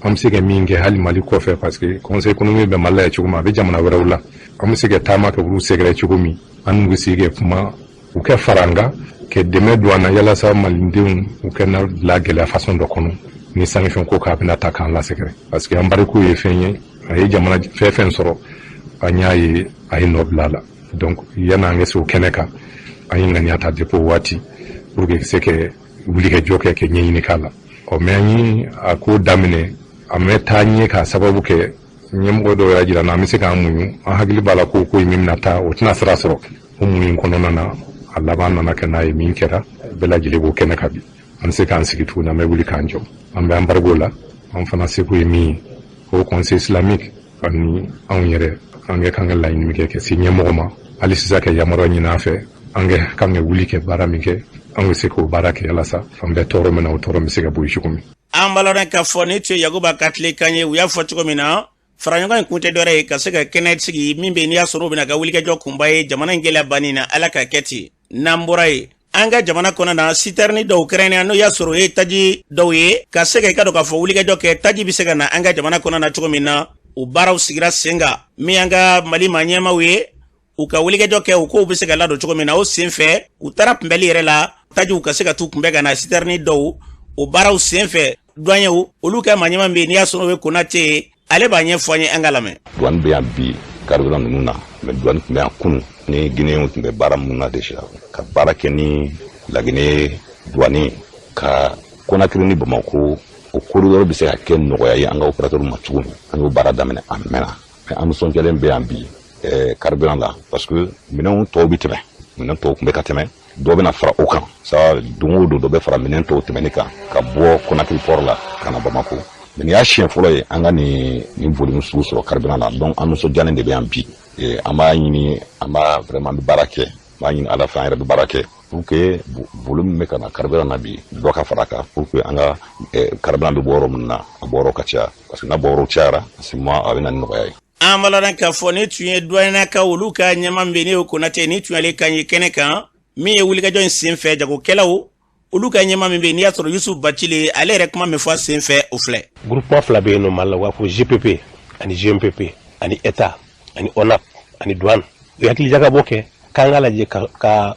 an bɛ se ka min kɛ hali Mali kɔfɛ, parce que conseil économique bɛ Mali la yan cogo min, a bɛ jamana wɛrɛw la, an bɛ se ka taama kɛ olu sɛgɛrɛ cogo min, an n'u bɛ se ka kuma, u kɛ fara an kan ka dɛmɛ don an na, yalasa malidenw u kana bila gɛlɛya façon dɔ kɔnɔ ni sanction ko k'a bɛna ta k'an lasɛgɛrɛ, parce que embargo ye fɛn ye. A ye jamana fɛn fɛn sɔrɔ, an y'a ye a ye nɔ bila a la. Donc yan'an ka se o kɛnɛ kan, an ye ŋaniya ta depuis o waati pour que se ka wulikajɔ kɛ ka ɲɛɲini k'a la. Ɔ mais an ye a ko daminɛ, a mɛ taa ɲɛ k'a sababu kɛ ɲɛmɔgɔ dɔw y'a jira n na an bɛ se k'an muɲu, an hakili b'a la ko ko in min bɛna taa, o tɛna sira sɔrɔ. O muɲu kɔnɔna na, a laban nana kɛ n'a ye min kɛra, bɛɛ lajɛlen b'o kɛnɛ kan bi. An bɛ se k'an sigi tuguni, an bɛ wuli k'an jɔ, an bɛ embargo la. An fana seko ye min ye, Haut Conseil islamique ani anw yɛrɛ, an kɛ kan ka laɲini min kɛ ka se ɲɛmɔgɔ ma hali sisan, ka yamaruya ɲini an fɛ, an kɛ kan ka wuli kɛ baara min kɛ, an bɛ se k'o baara kɛ walasa an bɛ tɔɔrɔ min na, o tɔɔrɔ bɛ se ka bɔ yen cogo min.
An b'a k'a fɔ nin tun ye Yakuba ka tilekan ye. U y'a fɔ cogo min na, faraɲɔgɔn in kun tɛ dɔwɛrɛ ye ka se ka kɛnɛ sigi min bɛ n'i y'a sɔrɔ o bɛna ka wulikajɔ kunba ye jamana in gɛlɛya banni na. Ala ka kɛ ten. N'an bɔra yen, an ka jamana kɔnɔ na, sitɛrini dɔw kɛrɛnkɛrɛnnenya, n'o y'a sɔrɔ o ye taji dɔw ye, ka se ka i ka dɔn k'a fɔ wulikajɔ kɛ taji bɛ se ka na an ka jamana kɔnɔ na cogo min na, o baaraw sigira sen kan. Min y'an ka Mali maa ɲɛmaaw ye, u ka wulikajɔ kɛ u kow bɛ se ka ladon cogo min na, o sen fɛ u taara kunbɛli yɛrɛ la, tajiw ka se ka t'u kunbɛn ka na sitɛrini dɔw. O baaraw sen fɛ, duwanyew olu ka maa ɲɛmaa bɛ yen n'i y'a sɔrɔ o ye Konate ye, ale b'a ɲɛfɔ an ye, an ka lamɛn.
Douane bɛ yan bi carburant ninnu na, mais douane tun bɛ yan kunun ni Guinéenw tun bɛ baara minnu na déjà, ka baara kɛ ni Laginɛ douane ka Conakry ni Bamako, o corridor bɛ se ka kɛ nɔgɔya ye an ka opérateur ma cogo min. An y'o baara daminɛ a mɛnna, mais an nisɔndiyalen bɛ yan bi carburant la, parce que minɛnw tɔw bɛ tɛmɛ, minɛn tɔw tun bɛ ka tɛmɛ, dɔ bɛna fara o kan sa. Don o don, dɔ bɛ fara minɛn tɔw tɛmɛni kan ka bɔ Conakry port la ka na Bamako. Mais nin y'a siɲɛ fɔlɔ ye an ka nin volume sugu sɔrɔ carburant la. Donc an nisɔndiyalen de bɛ yan bi. An b'a ɲini, an b'a vraiment, an bɛ baara kɛ, an b'a ɲini Ala fɛ, an yɛrɛ bɛ baara kɛ pour que volume min bɛ ka na carburant na bi, dɔ ka fara a kan, pour que an ka carburant bɛ bɔ yɔrɔ min na, a bɔyɔrɔ ka ca, parce que n'a bɔyɔrɔ cayara, c'est moi, a bɛ na ni nɔgɔya ye.
An b'a k'a fɔ ni tun ye duwanaka olu ka ɲɛma bɛ ne ye Konate, ni tun y'ale kan ye kɛnɛ kan. Min ye wulikajɔ in sen fɛ, jagokɛlaw olu ka ɲɛma min bɛ yen n'i y'a sɔrɔ Yusuf Bacile, ale yɛrɛ kuma min fɔ a sen fɛ, o filɛ.
Groupement fila bɛ yen nɔ Mali la, u b'a fɔ GPP ani GMPP, ani État ani ONAP ani douane. U ye hakili jagabɔ kɛ k'an k'a lajɛ ka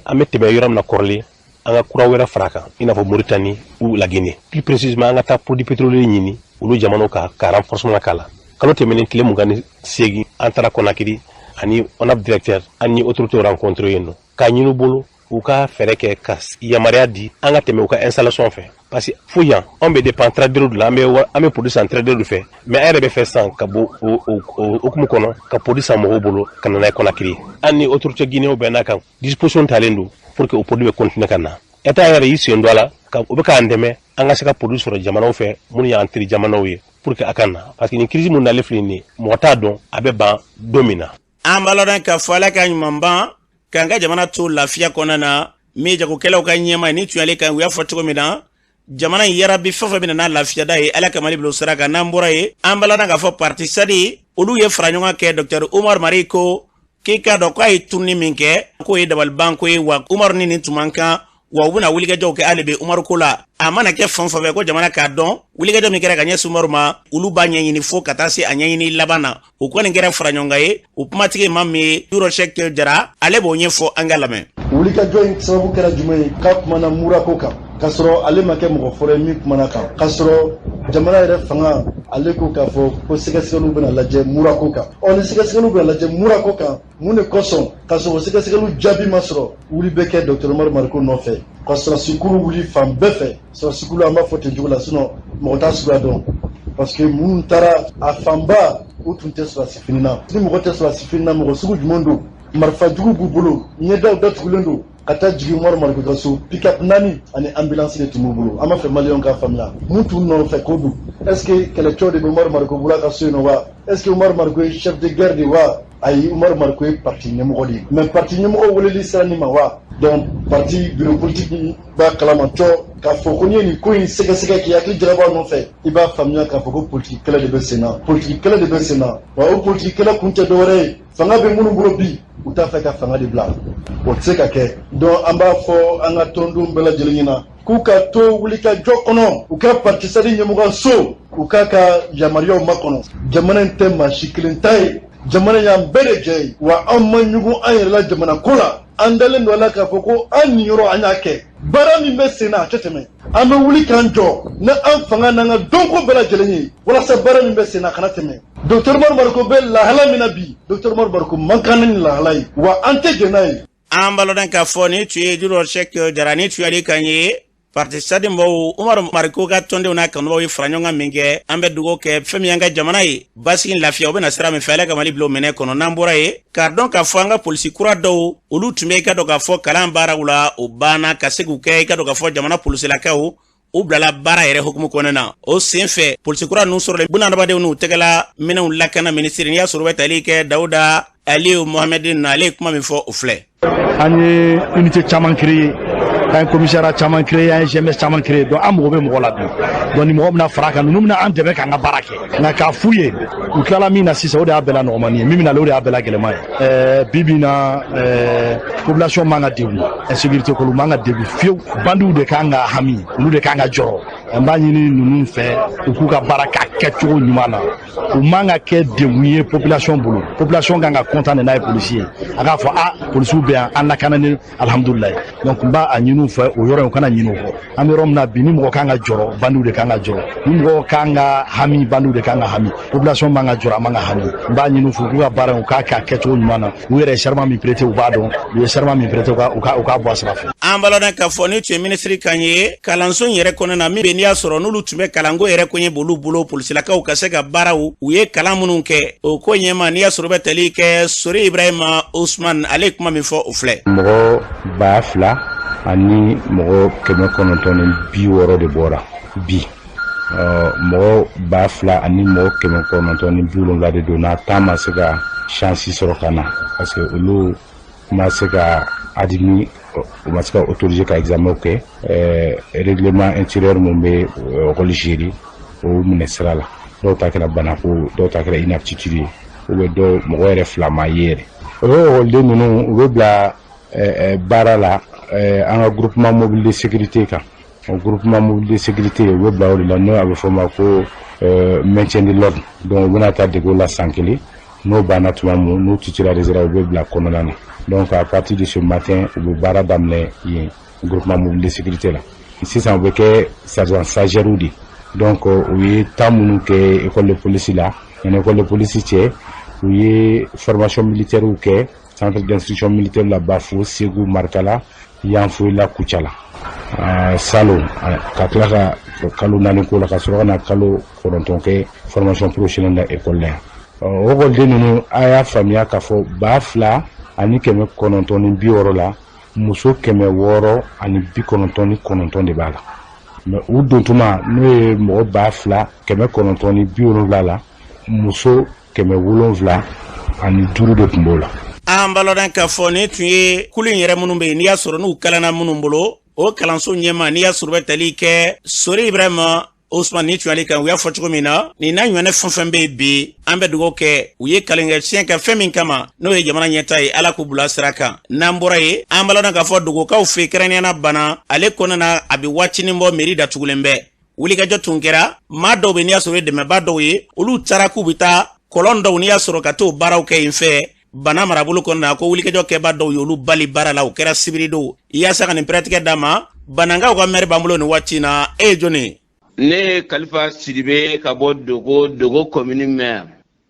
an bɛ tɛmɛ yɔrɔ min na kɔrɔlen, an ka kura wɛrɛ fara kan, i n'a fɔ Mauritanie ou la Guinée. Plus précisément, an ka taa produit pétrolier ɲini olu jamanaw ka renforcement k'a la. Kalo tɛmɛnen tile 28, an taara Conakry ani ONAP directeur, an ni autorité rencontré yen nɔ, k'a ɲini u bolo u ka fɛɛrɛ kɛ ka yamaruya di an ka tɛmɛ u ka installation fɛ, parce que fo yan anw bɛ dépend trader de la, an bɛ produit san trader de fɛ. Mais an yɛrɛ bɛ fɛ san ka bɔ o hukumu kɔnɔ ka produit san mɔgɔw bolo ka na n'a ye Conakry. An ni autorité guinéen bɛn n'a kan, disposition talen don pour que o produit bɛ continuer ka na. État yɛrɛ y'i sen don a la ka o bɛ k'an dɛmɛ an ka se ka produit sɔrɔ jamanaw fɛ minnu y'an teri jamanaw ye, pour que a ka na, parce que nin crise mun nalen filɛ nin ye, mɔgɔ t'a dɔn a bɛ ban don min na.
An b'a lɔn k'a fɔ Ala ka ɲuman ban k'an ka jamana to lafiya kɔnɔna na. Min ye jagokɛlaw ka ɲɛma ye, ni tun y'ale kan, u y'a fɔ cogo min na, jamana in yarabi fɛn fɛn bɛ na n'a lafiyada ye, Ala ka Mali bila o sira kan. N'an bɔra yen, an b'a lɔn k'a fɔ parti SADI olu ye fara ɲɔgɔn kɛ. Docteur Umar Mariko k'i k'a dɔn k'a ye tununi min kɛ, k'o ye dabalibanko ye wa. Umaru ni nin tun man kan wa, u bɛna wulikajɔw kɛ hali bi Umaru ko la. A mana kɛ fan fɛn fɛ ko jamana k'a dɔn wulikajɔ min kɛra ka ɲɛsin Umaru ma, olu b'a ɲɛɲini fo ka taa se a ɲɛɲini laban na. O kɔni kɛra fara ɲɔgɔn ye. O kumatigi ma min ye Yɔrɔ Sɛki Jara, ale b'o ɲɛfɔ, an ka lamɛn.
Wulikajɔ in sababu kɛra jumɛn ye? K'a kumana murako kan, k'a sɔrɔ ale ma kɛ mɔgɔ fɔlɔ ye min kumana kan, k'a sɔrɔ jamana yɛrɛ fanga ale ko k'a fɔ ko sɛgɛsɛgɛliw bɛna lajɛ murako kan. Ɔ ni sɛgɛsɛgɛliw bɛna lajɛ murako kan, mun de kosɔn, k'a sɔrɔ o sɛgɛsɛgɛliw jaabi ma sɔrɔ, wuli bɛ kɛ docteur Umaru Mariko nɔfɛ, ka sɔrɔsikulu wuli fan bɛɛ fɛ? Sɔrɔsikulu, an b'a fɔ ten cogo la, sinon mɔgɔ t'a suguya dɔn, parce que minnu taara a fanba, u tun tɛ sɔrɔsi fini na. Ni mɔgɔ tɛ sɔrɔsi fini na, mɔgɔ sugu jumɛn don? Marifa jugu b'u bolo, ɲɛdaw datugulen don, ka taa jigin Umaru Mariko ka so. Pick-up naani ani ambulance de tun b'u bolo. An b'a fɛ maliyɛnw k'a faamuya mun t'u nɔfɛ ko don. Est ce que kɛlɛcɛw de bɛ Umaru Mariko bolo a ka so yen nɔ wa? Est ce que Umaru Mariko ye chef de guerre de wa? Ayi, Umaru Mariko ye parti ɲɛmɔgɔ de ye. Mais parti ɲɛmɔgɔ weleli sera nin ma wa? Donc parti bureau politique b'a kalama cɔ k'a fɔ ko n'i ye nin ko in sɛgɛsɛgɛ k'i hakili jagabɔ a nɔfɛ, i b'a faamuya k'a fɔ ko politiki kɛlɛ de bɛ sen na, politiki kɛlɛ de bɛ sen na wa. O politiki kɛlɛ kun tɛ dɔwɛrɛ ye, fanga bɛ minnu bolo bi, u t'a fɛ ka fanga de bila, o tɛ se ka kɛ. Donc an b'a fɔ an ka tɔndenw bɛɛ lajɛlen ɲɛna k'u ka to wulikajɔ kɔnɔ, u ka parti SADI ɲɛmɔgɔ so, u k'a ka yamaruyaw makɔnɔ. Jamana in tɛ maa si kelen ta ye, jamana y'an bɛɛ de jɛ ye wa. An ma ɲugun an yɛrɛ la jamana ko la. An dalen don a la k'a fɔ ko an niyɔrɔ, an y'a kɛ. Baara min bɛ sen na, a tɛ tɛmɛ. An bɛ wuli k'an jɔ ni an fanga n'an ka dɔnko bɛɛ lajɛlen ye walasa baara min bɛ sen na, a kana tɛmɛ. Docteur Umaru Mariko bɛ lahala min na bi, Docteur Umaru Mariko man kan ni lahala ye, wa an tɛ jɛn n'a ye.
An b'a lɔn k'a fɔ nin tun ye Junior Cheikh Jara, nin tun y'ale kan ye parti SADI mɔgɔw, Umaru Mariko ka tɔndenw n'a kanubaw ye fara ɲɔgɔn kan min kɛ. An bɛ dugawu kɛ fɛn min y'an ka jamana ye, basigi, lafiya, o bɛna sira min fɛ, Ala ka Mali bila o minɛ kɔnɔ. N'an bɔra yen, k'a dɔn k'a fɔ an ka polisi kura dɔw, olu tun bɛ i ka dɔn k'a fɔ kalan baaraw la, o banna ka se k'u kɛ i ka dɔn k'a fɔ jamana polisilakaw, u bilala baara yɛrɛ hukumu kɔnɔna na. O sen fɛ, polisi kura ninnu sɔrɔlen, bunadamadenw n'u tɛgɛla minɛnw lakana minisiri, n'i y'a sɔrɔ u bɛ tali kɛ Dawuda Aliyu Mohamɛdi na, ale ye kuma min fɔ, o filɛ.
An ye unité caman créé, an ye commissariat caman créé, an ye GMS caman créé. Donc an mago bɛ mɔgɔ la bi. Donc ni mɔgɔ bɛna fara a kan, ninnu bɛna an dɛmɛ k'an ka baara kɛ. Nka k'a f'u ye, u tilala min na sisan, o de y'a bɛɛ la nɔgɔmani ye. Min bɛna, o de y'a bɛɛ la gɛlɛman ye. Bi bi in na, population man ka degun insécurité kɔnɔ, u man ka degun fiyewu. Bandiw de kan ka hami, olu de kan ka jɔrɔ. An b'a ɲini ninnu fɛ, u k'u ka baara k'a kɛcogo ɲuman na. U man ka kɛ degun ye population bolo. Population kan ka content de n'a ye polisi ye, a k'a fɔ a polisiw bɛ yan, an lakananen, alhamdulilayi. Donc n b'a a ɲini u fɛ o yɔrɔ in, u kana ɲini o kɔ. An bɛ yɔrɔ min na bi, ni mɔgɔ kan ka jɔrɔ, bandiw de kan ka jɔrɔ. Ni mɔgɔ kan ka hami, bandiw de kan ka hami. Population man ka jɔrɔ, a man ka hami. N b'a ɲini u fɛ, u k'u ka baara in, u k'a kɛ a kɛcogo ɲuman na. U yɛrɛ ye serment min prêter, u b'a dɔn u ye serment min prêter, u k'a bɔ a sira fɛ.
An b'a lɔn k'a fɔ ni tun ye minisiri kan ye kalanso in yɛrɛ kɔnɔna na, min bɛ n'i y'a sɔrɔ n'olu tun bɛ kalanko yɛrɛ koɲɛ b'olu bolo, polisilakaw ka se ka baaraw, u ye kalan minnu kɛ, o ko ɲɛma, n'i y'a sɔrɔ bɛ tali kɛ Sori Ibrahima Usman, ale ye kuma min fɔ, o filɛ.
Mɔgɔ 2960 de bɔra bi. Mɔgɔ 2970 de donna, tan ma se ka chance sɔrɔ ka na parce que olu ma se ka admis, u ma se ka autorisé ka examen kɛ. Règlement intérieur mun bɛ école gérer, o minɛ sira la. Dɔw ta kɛra banako, dɔw ta kɛra inaptitude ye, ou bien dɔw mɔgɔ yɛrɛ fila ma ye yɛrɛ. O ekɔliden ninnu, u bɛ bila baara la an ka groupement mobile de sécurité kan. O groupement mobile de sécurité, u bɛ bila o de la, n'o a bɛ fɔ o ma ko maintien de l'ordre. Donc u bɛna taa dege o la san kelen. N'o banna tuma min, n'u titularisera, u bɛ bila kɔnɔna na. Donc à partir de ce matin, u bɛ baara daminɛ yen groupement mobile de sécurité la. Sisan u bɛ kɛ sergent stagiaire de. Donc u ye temps minnu kɛ école de police la, yanni école de police cɛ, u ye formation militaire kɛ centre d'instruction militaire la, Bafo, Segu, Marikala, Yanfolila, Kucala, salon, ka tila ka kalo 4 ko la, ka sɔrɔ ka na kalo 9 kɛ formation professionnelle la école la yan. O ekɔliden ninnu, a y'a faamuya k'a fɔ 2960 la, muso 699 de b'a la. Mais u dontuma, n'o ye mɔgɔ 2970 la, muso 705 de tun b'o la.
An b'a lɔn k'a fɔ nin tun ye kulu in yɛrɛ minnu bɛ yen, n'i y'a sɔrɔ n'u kalanna minnu bolo, o kalanso ɲɛma, n'i y'a sɔrɔ bɛ tali kɛ Sori Ibrahima Osman, ni tun y'ale kan. U y'a fɔ cogo min na, nin n'a ɲɔgɔnna fɛn fɛn bɛ yen bi, an bɛ dugawu kɛ u ye kalenkɛ siɲɛ kɛ fɛn min kama, n'o ye jamana ɲɛta ye, Ala k'u bila sira kan. N'an bɔra yen, an b'a lɔn k'a fɔ Dogokaw fɛ, kɛrɛnkɛrɛnnenya Bana ale kɔnɔna na, a bɛ waatinin bɔ, mairie datugulen bɛ. Wulikajɔ tun kɛra, maa dɔw bɛ, n'i y'a sɔrɔ ye dɛmɛba dɔw ye, olu taara k'u bɛ taa kɔlɔn dɔw, n'i y'a sɔrɔ ka t'o baaraw kɛ yen fɛ Bana marabolo kɔnɔna na, ko wulikajɔ kɛba dɔw ye olu bali baara la. O kɛra sibiridon. Yaasa ka nin pɛrɛtigɛ d'a ma, Banankaw ka maire b'an bolo nin waati in na. E ye jɔnni ye?
Ne ye Kalifa Sidibe ka bɔ Dogo, Dogo commune maire.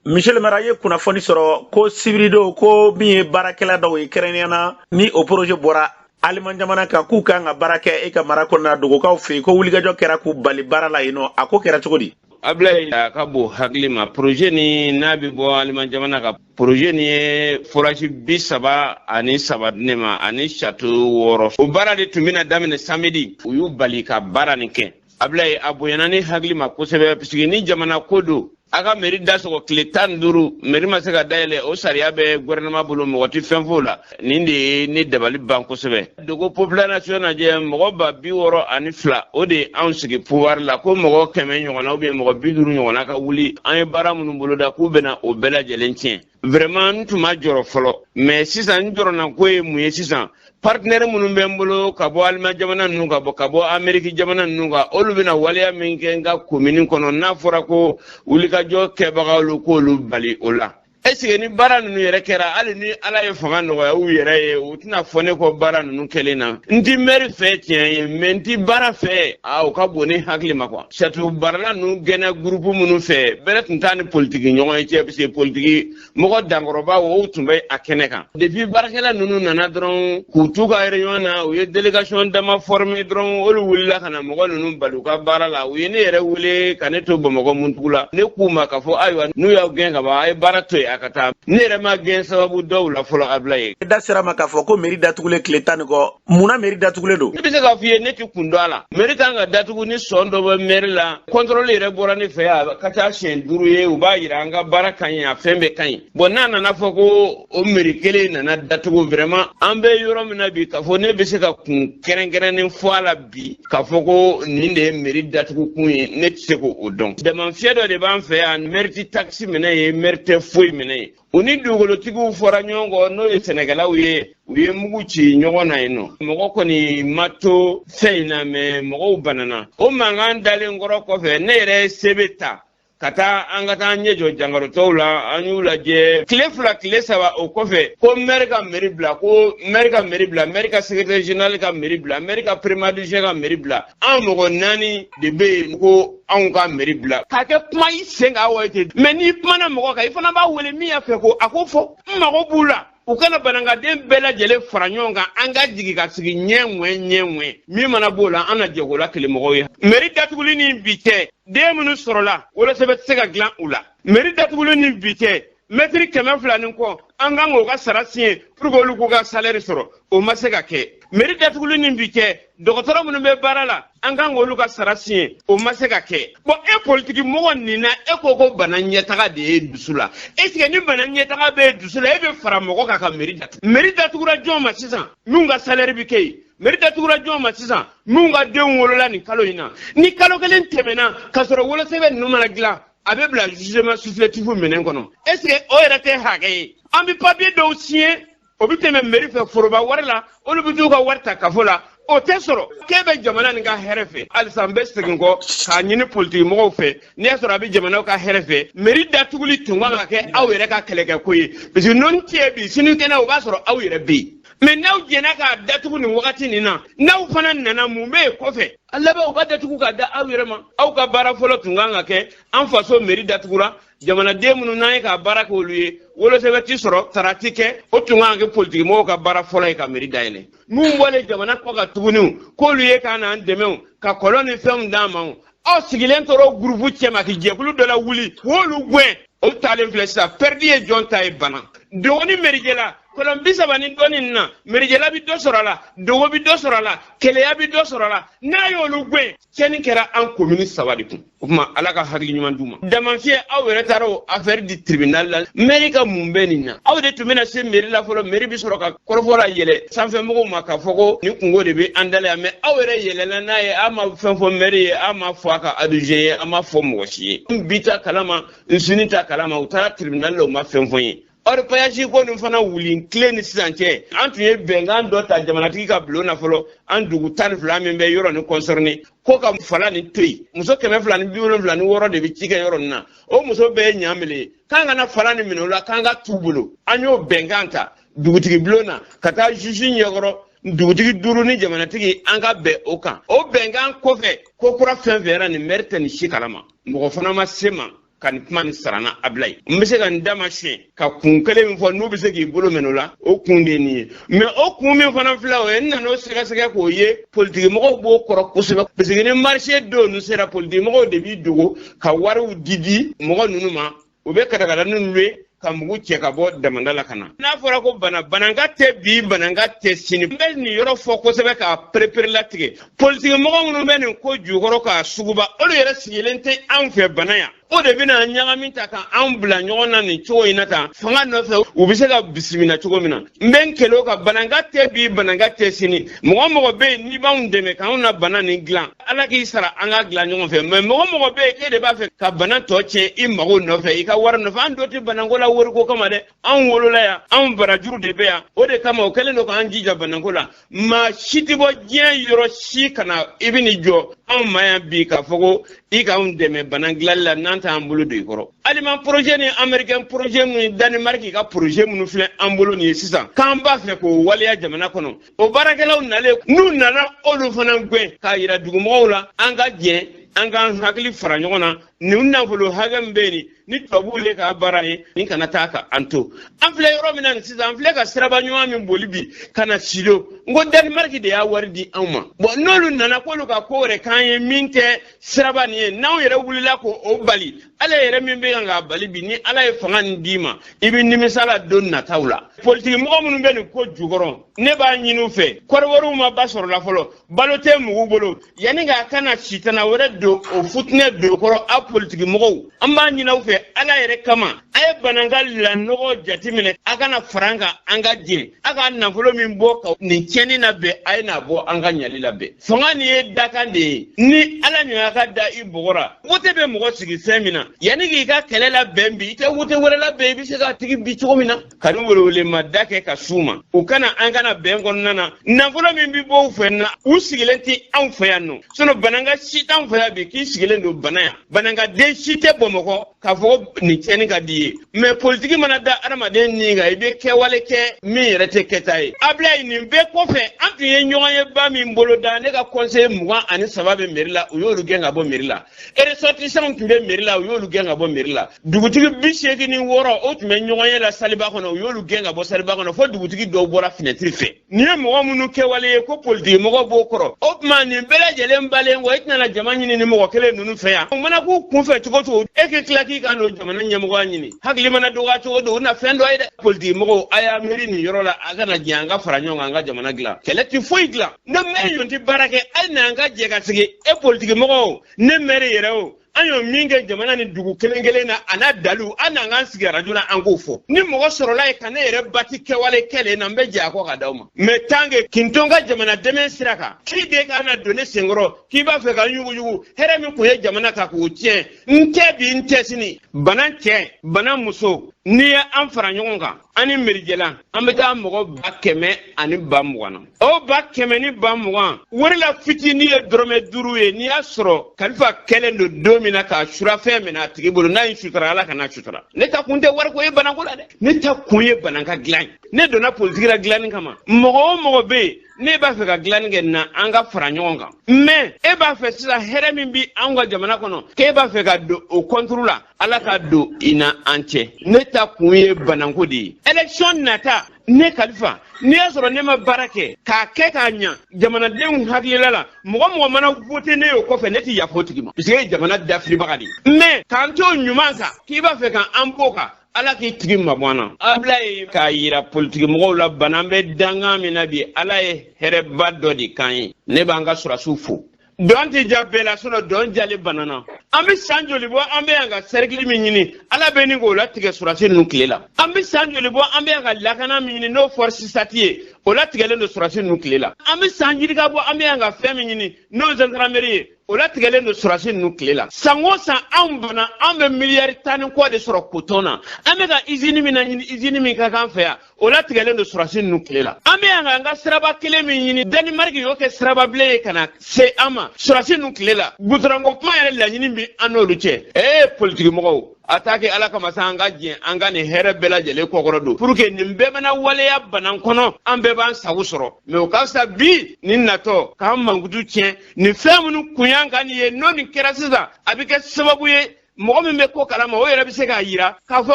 Monsieur le maire, an ye kunnafoni sɔrɔ ko sibiridon, ko min ye baarakɛla dɔw ye, kɛrɛnkɛrɛnnenya na ni o projet bɔra Aliman jamana kan, k'u kan ka baara kɛ e ka mara kɔnɔna na, Dogokaw fɛ yen, ko wulikajɔ kɛra k'u bali baara la yen nɔ. A ko kɛra cogo di?
Ablaye, a ka bon hakili ma. Projet ni n'a bɛ bɔ Aliman jamana kan, projet ni ye forage 33 di ne ma ani château 6. O baara de tun bɛna daminɛ samedi, u y'u bali ka baara nin kɛ. Ablaye, a bonyana ne hakili ma kosɛbɛ, parce que ni jamana ko don, a ka mairie da sɔgɔ tile 15, mairie ma se ka dayɛlɛ, o sariya bɛ gouvernement bolo, mɔgɔ tɛ fɛn f'o la. Nin de ye ne dabali ban kosɛbɛ. Dogo population lajɛ, mɔgɔ 62,000, o de ye anw sigi pouvoir la, ko mɔgɔ 100 ɲɔgɔnna ou bien mɔgɔ 50 ɲɔgɔnna ka wuli, an ye baara minnu boloda k'u bɛna o bɛɛ lajɛlen tiɲɛ. Vraiment, n tun ma jɔrɔ fɔlɔ, mais sisan n jɔrɔna. Ko ye mun ye sisan? Partenaire minnu bɛ n bolo ka bɔ Allemagne jamana ninnu, ka bɔ Amérique jamana ninnu kan, olu bɛna waleya min kɛ n ka commune kɔnɔ, n'a fɔra ko wulikajɔ kɛbagaw k'olu bali o la. Est-ce que ni baara ninnu yɛrɛ kɛra, hali ni Ala ye fanga nɔgɔya u yɛrɛ ye, u tɛna fɔ ne kɔ baara ninnu kɛlen na? N ti mɛri fɛ, tiɲɛ ye, mais n ti baara fɛ. A o ka bon ne hakili ma quoi. Château baarala ninnu gɛnna gurupu minnu fɛ, bɛrɛ tun t'a ni politiki ɲɔgɔn ye cɛ, parce que politiki mɔgɔ dankɔrɔba o tun bɛ a kɛnɛ kan. Depuis baarakɛla ninnu nana dɔrɔn k'u t'u ka réunion na, u ye délégation dama former dɔrɔn, olu wulila ka na mɔgɔ ninnu bali u ka baara la. U ye ne yɛrɛ wele ka ne to Bamakɔ Muntugu la. Ne k'u ma k'a fɔ ayiwa, n'u y'aw gɛn ka ban, a ye baara to yen a ka taa. Ne yɛrɛ ma gɛn sababu dɔw la fɔlɔ, a bila yen.
I da sera ma k'a fɔ ko mairie datugulen tile 10 ni kɔ. Mun na mairie datugulen don?
Ne bɛ se k'a f'i ye, ne tɛ kun dɔn a la. Mairie kan ka datugu ni sɔn dɔ bɛ mairie la. Contrôle yɛrɛ bɔra ne fɛ yan ka taa siɲɛ 5 ye, u b'a yira an ka baara ka ɲi, a fɛn bɛɛ ka ɲi. Bon, n'a nana fɔ ko o mairie kelen nana datugu, vraiment, an bɛ yɔrɔ min na bi, k'a fɔ ne bɛ se ka kun kɛrɛnkɛrɛnnen fɔ a la bi k'a fɔ ko nin de ye mairie datugu kun ye, ne tɛ se k'o dɔn. Damafiyɛ dɔ de b'an fɛ yan, mairie tɛ taxe minɛ yen, mairie tɛ foyi minɛ yen. U ni dugukolotigiw fɔra ɲɔgɔn kɔ, n'o ye sɛnɛkɛlaw ye, u ye mugu ci ɲɔgɔn na yen nɔ. Mɔgɔ kɔni ma to fɛn in na, mais mɔgɔw banana. O mankan dalen kɔrɔ kɔfɛ, ne yɛrɛ ye sebe ta ka taa, an ka taa ɲɛ jɔ jankarotɔw la, an y'u lajɛ tile 2, tile 3. O kɔfɛ, ko maire ka mairie bila, ko maire ka mairie bila, maire ka secrétaire général ka mairie bila, maire ka premier adjoint ka mairie bila. An mɔgɔ 4 de bɛ yen ko anw ka mairie bila. K'a kɛ kuma i sen kan wa ten, mais n'i kumana mɔgɔ kan, i fana b'a wele min y'a fɛ ko a k'o fɔ. N mago b'u la, u kana banankaden bɛɛ lajɛlen fara ɲɔgɔn kan, an ka jigin ka sigi ɲɛ ŋwɛ ɲɛ ŋwɛ. Min mana b'o la, an na jɛ k'o la kele mɔgɔw ye. Mairie datuguli ni bi cɛ, den minnu sɔrɔla, wolosɛbɛn tɛ se ka dilan u la. Mairie datuguli ni bi cɛ, mɛtiri 200 ni kɔ, an kan k'o ka sara siɲɛ pour que olu k'u ka salaire sɔrɔ, o ma se ka kɛ. Mairie datuguli ni bi cɛ, dɔgɔtɔrɔ minnu bɛ baara la, an kan k'olu ka sara siɲɛ, o ma se ka kɛ. Bon, e politiki mɔgɔ nin na, e ko ko bana ɲɛtaga de ye dusu la. Est ce que ni bana ɲɛtaga bɛ dusu la, e bɛ fara mɔgɔ kan ka mairie datugu? Mairie datugura jɔn ma sisan minnu ka salaire bɛ kɛ yen? Mairie datugura jɔn ma sisan minnu ka denw wolola nin kalo in na? Ni kalo kelen tɛmɛna ka sɔrɔ wolosɛbɛn ninnu mana dilan, a bɛ bila jugement supplétif minɛn kɔnɔ. Est ce que o yɛrɛ tɛ hakɛ ye? An bɛ papier dɔw signer, o bɛ tɛmɛ mairie fɛ foroba wari la, olu bɛ t'u ka wari ta kafo la, o tɛ sɔrɔ k'e bɛ jamana nin ka hɛrɛ fɛ. Halisa n bɛ segin kɔ k'a ɲini politiki mɔgɔw fɛ, n'i y'a sɔrɔ a bɛ jamanaw ka hɛrɛ fɛ, mairie datuguli tun kan ka kɛ aw yɛrɛ ka kɛlɛkɛko ye, parce que n'o tɛ yen bi, sinikɛnɛ o b'a sɔrɔ aw yɛrɛ bɛ yen. Mais n'aw jɛnna k'a datugu nin wagati nin na, n'aw fana nana, mun bɛ yen kɔfɛ? A laban u ka datugu ka da aw yɛrɛ ma. Aw ka baara fɔlɔ tun kan ka kɛ, an faso mairie datugura, jamanaden minnu n'an ye k'a baara kɛ olu ye, wolosɛbɛn ti sɔrɔ, sara ti kɛ, o tun kan ka kɛ politikimɔgɔw ka baara fɔlɔ ye ka mairie dayɛlɛ. Minnu bɔlen jamana kɔ kan tuguni k'olu ye ka n'an dɛmɛ ka kɔlɔn ni fɛnw d'an ma, aw sigilen tora o gurupu cɛma k'i jɛkulu dɔ lawuli k'olu gɛn. O taalen filɛ sisan, pɛridi ye jɔn ta ye? Bana dɔgɔnin mɛrijɛla kɔlɔn 30 ni dɔɔni nin na, mɛrijɛla bi dɔ sɔrɔ a la, dogo bi dɔ sɔrɔ a la, keleya bi dɔ sɔrɔ a la. N'a y'olu gɛn, tiɲɛni kɛra an komini 3 de kun. O tuma Ala ka hakili ɲuman d'u ma. Damafiyɛ, aw yɛrɛ taara o affaire di tribunal la. Mairie ka mun bɛ nin na? Aw de tun bɛna se mairie la fɔlɔ, mairie bɛ sɔrɔ ka kɔrɔfɔ la yɛlɛ sanfɛmɔgɔw ma k'a fɔ ko nin kungo de bɛ an dala yan. Mais aw yɛrɛ yɛlɛla n'a ye, aw ma fɛn fɔ mairie ye, aw ma fɔ a ka adjoint ye, aw ma fɔ mɔgɔ si ye. N bi ta kalama, n sini ta kalama, u taara tribunal la, u ma fɛn fɔ n ye. Orpaillage ko nin fana wuli tile ni sisan cɛ, an tun ye bɛnkan dɔ ta jamanatigi ka bulon na fɔlɔ, an dugu 12 min bɛ yɔrɔ ni concerné, ko ka fala nin to yen. Muso 276 de bɛ ci kɛ yɔrɔ nin na, o muso bɛɛ ye ɲaamele ye, k'an kana fala nin minɛ o la, k'an ka t'u bolo. An y'o bɛnkan ta dugutigi bulon na ka taa juge ɲɛkɔrɔ, dugutigi 5 ni jamanatigi, an ka bɛn o kan. O bɛnkan kɔfɛ, ko kura fɛn fɛn yɛrɛ nin, maire tɛ nin si kalama, mɔgɔ fana ma se ma ka nin kuma nin sara na a bila yen. N bɛ se ka n da ma siɲɛ ka kun kelen min fɔ, n'u bɛ se k'i bolo minɛ o la, o kun de ye nin ye. Mais o kun min fana filɛ, o ye n nana o sɛgɛsɛgɛ k'o ye, politikimɔgɔw b'o kɔrɔ kosɛbɛ, parce que ni marché don ninnu sera, politikimɔgɔw de b'i dogo ka wariw di di mɔgɔ ninnu ma, u bɛ katakata ninnu ye ka mugu cɛ ka bɔ damanda la ka na. N'a fɔra ko bana, bananka tɛ bi, bananka tɛ sini. N bɛ nin yɔrɔ fɔ kosɛbɛ k'a perepere latigɛ. Politikimɔgɔ minnu bɛ nin ko jukɔrɔ k'a suguba, olu yɛrɛ sigilen tɛ anw fɛ bana yan. O de bɛna ɲagami ta ka anw bila ɲɔgɔn na nin cogo in na tan, fanga nɔfɛ, u bɛ se ka bisimila cogo min na. N bɛ n kɛlɛ o kan, bananka tɛ bi, bananka tɛ sini. Mɔgɔ mɔgɔ bɛ yen n'i b'anw dɛmɛ k'anw na bana nin dilan, Ala k'i sara, an k'a dilan ɲɔgɔn fɛ. Mais mɔgɔ mɔgɔ bɛ yen k'e de b'a fɛ ka bana tɔ tiɲɛ i mago nɔfɛ, i ka wari nɔfɛ, an dɔ tɛ bananko la wariko kama dɛ. Anw wolola yan, anw barajuru de bɛ yan, o de kama o kɛlen don k'an jija bananko la. Maa si tɛ bɔ diɲɛ yɔrɔ si ka na i bɛ n'i jɔ anw ma yan bi k'a fɔ ko I k'anw dɛmɛ Banan dilanli la, n'an t'an bolo don i kɔrɔ. Aliman projet ni américain projet minnu ni Danemark ka projet minnu filɛ an bolo nin ye sisan, k'an b'a fɛ k'o waleya jamana kɔnɔ. O baarakɛlaw nalen, n'u nana olu fana gɛn k'a yira dugumɔgɔw la, an ka jɛ an k'an hakili fara ɲɔgɔn na. Nin nafolo hakɛ min bɛ yen, ni tubabuw le k'a baara ye, nin kana taa ka an to. An filɛ yɔrɔ min na nin sisan, an filɛ ka siraba ɲuman min boli bi ka na Sido, n ko Danemark de y'a wari di anw ma. Bɔn, n'olu nana k'olu ka ko wɛrɛ k'an ye min tɛ siraba nin ye, n'anw yɛrɛ wulila k'o bali, ala yɛrɛ min bɛ kan k'a bali bi, ni Ala ye fanga nin d'i ma, i bɛ nimisa la don nataw la. Politiki mɔgɔ minnu bɛ nin ko jukɔrɔ, ne b'a ɲini u fɛ, kɔrɔwariw ma ba sɔrɔ la fɔlɔ, balo tɛ mugu bolo, yanni k'a kana sitana wɛrɛ don o futinɛ don kɔrɔ. Aw politiki mɔgɔw, an b'a ɲini aw fɛ Ala yɛrɛ kama, a ye Bananka lanɔgɔ jateminɛ, a kana fara an kan, an ka jɛ a ka nafolo min bɔ ka nin tiɲɛni labɛn, a ye n'a bɔ an ka ɲali labɛn. Fanga nin ye dakan de ye, ni Ala ɲɔgɔn ka da i bɔgɔ ra, wote bɛ mɔgɔ sigi fɛn min na, yanni k'i ka kɛlɛ labɛn bi, i tɛ wote wɛrɛ labɛn, i bɛ se k'a tigi bi cogo min na. Ka ni welewele ma da kɛ ka s'u ma, u kana an kana bɛn kɔnɔna na. Nafolo min bɛ bɔ u fɛ na, u sigilen tɛ anw fɛ yan nɔ. Sinɔn Bananka si t'anw fɛ yan bi k'i sigilen don Bana yan. Banankaden si tɛ Bamakɔ k'a fɔ ko nin tiɲɛni ka di ye. Mɛ politiki mana da adamaden ni kan, i bɛ kɛwale kɛ min yɛrɛ tɛ kɛta ye. Abilayi, nin bɛɛ kɔfɛ, an tun ye ɲɔgɔn ye ba min bolo da, ne ka conseiller 23 bɛ mairie la, u y'olu gɛn ka bɔ mairie la. Ressortissants tun bɛ mairie la, u y'olu gɛn ka bɔ mairie la. Dugutigi 86, o tun bɛ ɲɔgɔn ye la saliba kɔnɔ, u y'olu gɛn ka bɔ saliba kɔnɔ, fo dugutigi dɔw bɔra finɛtiri fɛ. Nin ye mɔgɔ minnu kɛwale ye ko politiki mɔgɔ b'o kɔrɔ. O tuma nin bɛɛ lajɛlen balen kɔ, e tɛna jama ɲini ni mɔgɔ kelen ninnu fɛ yan. O mana k'u kunfɛ cogo cogo, e k'i tila k'i ka n'o jamana ɲɛmɔgɔya ɲini, hakili mana dɔgɔya cogo do, u na fɛn dɔ ye dɛ. Politiki mɔgɔw, a y'a miiri nin yɔrɔ la, a kana jɛ an ka fara ɲɔgɔn kan, an ka jamana dilan. Kɛlɛ tɛ foyi dilan. Ne mɛri ɲɔgɔn tɛ baara kɛ, hali n'an ka jɛ ka sigi, e politiki mɔgɔw, ne mɛri yɛrɛ o, an y'o min kɛ jamana ni dugu kelen kelen na, a n'a dalu, an n'an k'an sigi arajo la, an k'o fɔ. Ni mɔgɔ sɔrɔla ye ka ne yɛrɛ bati kɛwale kɛlen na, n bɛ jɛ a kɔ ka d'aw ma. Mɛ tant que kin to n ka jamana dɛmɛ sira kan, k'i de ka na don ne senkɔrɔ k'i b'a fɛ ka n yuguyugu, hɛrɛ min kun ye jamana kan k'o tiɲɛ, n tɛ bi, n tɛ sini. Bana cɛ, Bana muso, n'i ye an fara ɲɔgɔn kan, an ni mirijɛla, an bɛ taa mɔgɔ 100 ani 20,000 na. O 100 ni 20,000, wari la fitinin ye dɔrɔmɛ 5 ye. N'i y'a sɔrɔ kalifa kɛlen don don min na k'a sura fɛn min na a tigi bolo, n'a ye sutura, Ala kana sutura. Ne ta kun tɛ wariko ye Bananko la dɛ, ne ta kun ye Bananka dilan ye. Ne donna politiki la dilanni kama. Mɔgɔ o mɔgɔ bɛ yen ne b'a fɛ ka dilanni kɛ, na an ka fara ɲɔgɔn kan. Mɛ e b'a fɛ sisan hɛrɛ min bɛ anw ka jamana kɔnɔ, k'e b'a fɛ ka don o kɔnturu la, Ala ka don i na an cɛ. Ne ta kun ye Bananko de ye. Élection nata, ne kalifa, n'i y'a sɔrɔ ne ma baara kɛ k'a kɛ k'a ɲa jamanadenw hakilila la, mɔgɔ mɔgɔ mana vote ne y'o kɔfɛ, ne tɛ yafa o tigi ma, parce que e ye jamana dafiribaga de ye. Mɛ k'an to ɲuman kan, k'i b'a fɛ k'an b'o kan, Ala k'i tigi mabɔ an na. Abilaye, k'a yira politiki mɔgɔw la, Bana bɛ dangan min na bi, Ala ye hɛrɛba dɔ de k'an ye. Ne b'an ka sɔrɔdasiw fo. Dɔn tɛ ja bɛɛ la, sinɔn dɔn jalen Bana na. An bɛ san joli bɔ an bɛ yan ka sɛrikili min ɲini, Ala bɛ nin k'o latigɛ sɔrɔdasi ninnu tile la. An bɛ san joli bɔ an bɛ yan ka lakana min ɲini, n'o force sati ye, o latigɛlen don sɔrɔdasi ninnu tile la. An bɛ san yirika bɔ an bɛ yan ka fɛn min ɲini, n'o gendarmerie ye, o latigɛlen don sɔrɔdasi ninnu tile la. San o san, anw Bana, an bɛ miliyari 10 ni kɔ de sɔrɔ kotɔn na. An bɛ ka izini min na ɲini, izini min ka kan fɛ yan, o latigɛlen don sɔrɔdasi ninnu tile la. An bɛ yan k'an ka siraba kelen min ɲini, Danemark y'o kɛ siraba bilen ye ka na se an ma sɔrɔdasi ninnu tile la. Gudɔrɔnko kuma yɛrɛ laɲini bɛ an n'olu cɛ. Ee politiki mɔgɔw, a t'a kɛ Ala kama sa, an ka jɛ an ka nin hɛrɛ bɛɛ lajɛlen kɔkɔrɔ don, pour que nin bɛɛ bɛna waleya Banan kɔnɔ, an bɛɛ b'an sago sɔrɔ. Mɛ o ka fisa bi nin natɔ k'an mankutu tiɲɛ nin fɛn minnu kun y'an kan nin ye. N'o nin kɛra sisan, a bɛ kɛ sababu ye, mɔgɔ min bɛ ko kalama, o yɛrɛ bɛ se k'a yira k'a fɔ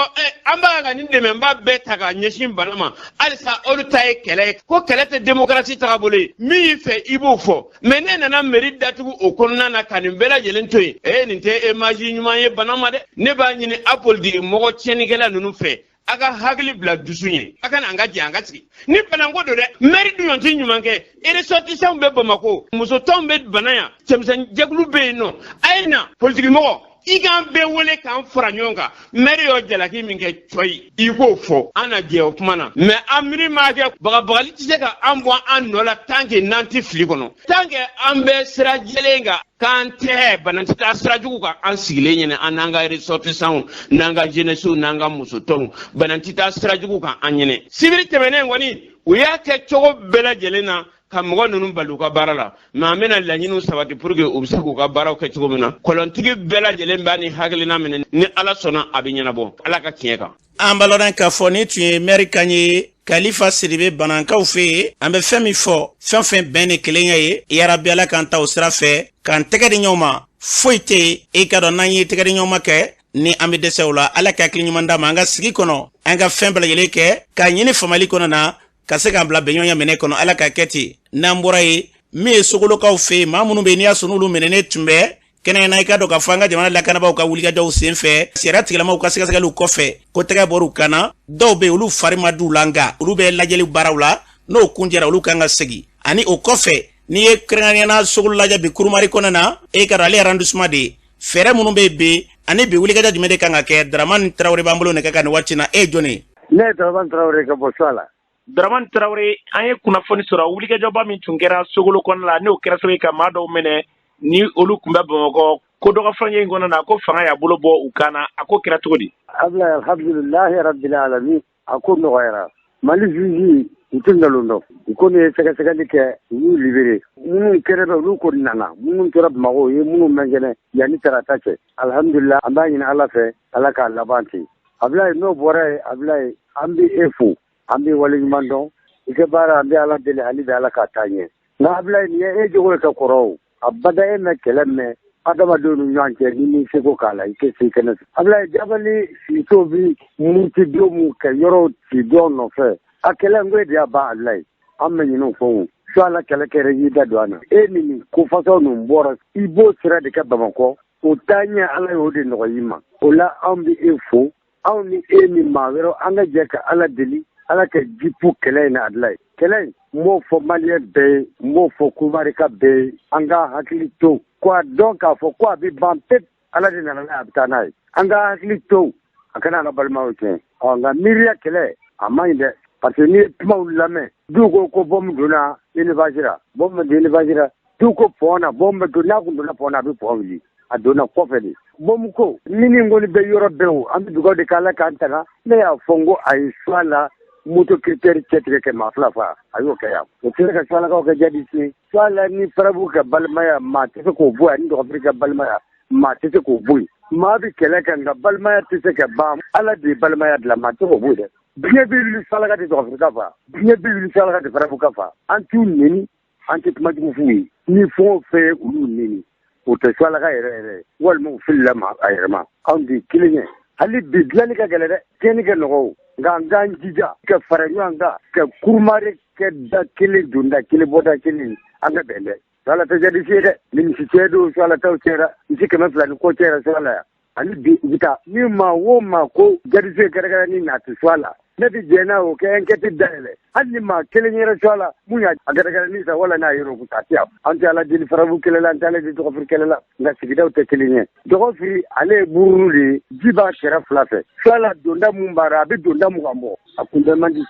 an b'a ka nin dɛmɛba bɛɛ ta k'a ɲɛsin Bana ma, halisa olu ta ye kɛlɛ ye, ko kɛlɛ tɛ demokarasi tagabolo ye. Min y'i fɛ, i b'o fɔ. Mɛ ne nana mairie datugu o kɔnɔna na ka nin bɛɛ lajɛlen to yen, nin tɛ image ɲuman ye Bana ma dɛ. Ne b'a ɲini a politiki mɔgɔ tiɲɛnikɛla ninnu fɛ, a ka hakili bila dusu ɲɛ, a ka na an ka jɛ an ka sigi ni Bananko don dɛ. Mɛri dun tɛ ɲuman kɛ, ressortissants bɛ Bamakɔ, musotɔnw bɛ Bana yan, cɛmisɛn jɛkulu bɛ yen nɔ, a ye na. Politiki mɔgɔ, i k'an bɛɛ wele k'an fara ɲɔgɔn kan. Mɛri y'o jalaki min kɛ cɔyi, i k'o fɔ, an na jɛ o kuma na. Mɛ an miiri m'a kɛ, bagabagali tɛ se ka an bɔ an nɔ la tant que n'an tɛ fili kɔnɔ, tant que an bɛ sira jɛlen kan, k'an tɛ Bana tɛ taa sira jugu kan. An sigilen ɲɛna, an n'an ka ressortissants, n'an ka jeunesse, n'an ka musotɔnw, Bana tɛ taa sira jugu kan an ɲɛnɛ. Sibiri tɛmɛnen kɔni, u y'a kɛ cogo bɛɛ lajɛlen na. Ka mɔgɔ ninnu bali u ka baara la, mais an bɛna laɲiniw sabati pour que u bɛ se k'u ka baaraw kɛ cogo min na. Kɔlɔntigi bɛɛ lajɛlen b'a ni hakilina minɛ, ni Ala sɔnna a bɛ ɲɛnabɔ Ala ka tiɲɛ kan.
An b'a lɔn k'a fɔ nin tun ye mɛri kan ye, Kalifa Sidibe, Banankaw fɛ yen. An bɛ fɛn min fɔ, fɛn fɛn bɛn ni kelenya ye, yarabi Ala k'an ta o sira fɛ, k'an tɛgɛ di ɲɔgɔn ma. Foyi tɛ yen, i ka dɔn, n'an ye tɛgɛ di ɲɔgɔn ma kɛ ni an bɛ dɛsɛ o la. Ala ka hakili ɲuman d'an ma an ka sigi kɔnɔ, an ka fɛn bɛɛ lajɛlen kɛ k'a ɲini faamali kɔnɔ na, ka se k'an bila bɛnɲɔgɔnya minɛ kɔnɔ. Ala ka kɛ ten. N'an bɔra yen, min ye Sogolokaw fɛ yen, maa minnu bɛ yen n'i y'a sɔrɔ n'olu minɛnen tun bɛ kɛnɛ na, i ka dɔn k'a fɔ an ka jamana lakanabaaw ka wulikajɔw sen fɛ, sariya tigilamaw ka sɛgɛsɛgɛliw kɔfɛ, ko tɛgɛ bɔr'u kan na. Dɔw bɛ yen, olu fari ma d'u la, nka olu bɛ lajɛli baaraw la, n'o kuncɛra, olu kan ka segin. Ani o kɔfɛ, n'i ye kɛrɛnkɛrɛnnenya Sogolo lajɛ bi Kurumari kɔnɔ na, e ka dɔn ale arrondissement de ye, fɛɛrɛ minnu bɛ yen bi ani bi wulikajɔ jumɛn de kan ka kɛ? Daramani Tarawele b'an bolo nɛgɛ kan nin waati na. E ye jɔn ye?
Ne ye Daramani Tarawele ka bɔ Suala.
Daramani Tarawele, an ye kunnafoni sɔrɔ wulikajɔba min tun kɛra Sogolo kɔnɔna la, n'o kɛra sababu ye ka maa dɔw minɛ ni olu tun bɛ Bamakɔ, ko dɔgɔ furancɛ in kɔnɔna na, ko fanga y'a bolo bɔ u kan na. A ko kɛra cogo di?
Abulayi, alhamdulilahi rabbil alamin, a ko nɔgɔyara. Mali juge u tɛ nkalon dɔn, u ko ye sɛgɛsɛgɛli kɛ, u y'u libéré. Minnu kɛnɛ bɛ, olu ko nana, minnu tora Bamakɔ, o ye minnu mɛn kɛnɛ yanni tarata cɛ. Alhamdulillah, an b'a ɲini Ala fɛ, Ala k'a laban ten. Abulayi, n'o bɔra yen, Abulayi, an bɛ e fo, an bɛ waleɲuman dɔn i ka baara, an bɛ Ala deli hali bi Ala k'a taa ɲɛ. Nka Abulayi, nin ye e jogo ye ka kɔrɔ o, abada e mɛn kɛlɛ mɛn adamadenw ni ɲɔgɔn cɛ, ni m'i seko k'a la, i tɛ se kɛnɛ. Abulayi, jabali siso bi muruti don mun kɛ yɔrɔw ci dɔw nɔfɛ, a kɛlɛ n ko e de y'a ban. Abulayi, an bɛ ɲinɛ o kɔ o. Suala kɛlɛ kɛra, y'i da don an na. E ni nin ko fasɔn ninnu bɔra, i b'o sira de kɛ Bamakɔ, o taa ɲɛ, Ala y'o de nɔgɔya i ma. O la anw bɛ e fo, anw ni e ni maa wɛrɛw, an ka jɛ ka Ala deli, Ala ka jipu kɛlɛ in na. Abulayi, kɛlɛ in, n b'o fɔ maliyɛn bɛɛ ye, n b'o fɔ kumarika bɛɛ ye, an ka hakili to ko a dɔn k'a fɔ ko a bɛ ban pewu. Ala de nana n'a ye, a bɛ taa n'a ye. An ka hakili to a kana an ka balimaw tiɲɛ. Ɔ nka miiriya kɛlɛ a man ɲi dɛ, parce que n'i ye kumaw lamɛn, dɔw ko ko bɔmu donna élevage la, bɔmu bɛ don élevage la, dɔw ko pont na, bɔmu bɛ don, n'a kun donna pont na, a bɛ pont wuli, a donna kɔfɛ de. Bɔmu ko mini kɔni bɛ yɔrɔ bɛɛ o, an bɛ dugawu de k'Ala k'an tanga. Ne y'a fɔ n ko a ye Suala moto kirikitɛri cɛtigɛ kɛ maa fila fa, a y'o kɛ yan, o tɛ se ka Sualakaw kɛ jadisi ye. Suala ni Farabugu ka balimaya, maa tɛ se k'o bɔ yen, ani Dɔgɔfiri ka balimaya, maa tɛ se k'o bɔ yen. Maa bɛ kɛlɛ kɛ, nka balimaya tɛ se ka ban. Ala de ye balimaya dilan, maa tɛ se k'o bɔ yen dɛ. Diɲɛ bɛ wuli, Sualaka tɛ Dɔgɔfirika fa, diɲɛ bɛ wuli, Sualaka tɛ Farabuguka fa. An t'u neni, an tɛ kuma jugu f'u ye. Ni fɛn o fɛn ye olu neni, o tɛ Sualaka yɛrɛ yɛrɛ ye, walima u filila ma a yɛrɛ ma. Anw de ye kelen ye. Hali bi dilanni ka gɛlɛn dɛ, tiɲɛni ka nɔgɔ o, nka an k'an jija ka fara ɲɔgɔn kan, ka kurumare kɛ da kelen, donda kelen, bɔda kelen, an ka bɛn dɛ. Suala tɛ jadisi ye dɛ. Ni misi cɛ don, Suala taw cɛra, misi 200 ni kɔ cɛra Suala yan. Ani bi u bɛ taa ni maa o maa ko jadisi ye gɛrɛgɛrɛ ni nati Suala, ne bɛ jɛn n'a o kɛ enquête dayɛlɛ. Hali ni maa kelen yɛrɛ Suala mun y'a gɛrɛgɛrɛ ni sa, wala n'a yɛrɛ o ta yan. An tɛ Ala deli Farabugu kɛlɛ la, an tɛ Ala deli Dɔgɔfiri kɛlɛ la, nka sigidaw tɛ kelen ye. Dɔgɔfiri ale ye bururu de ye, ji b'a kɛrɛ fila fɛ. Suala donda mun b'a la, a bɛ donda 20 bɔ, a kunbɛn man di.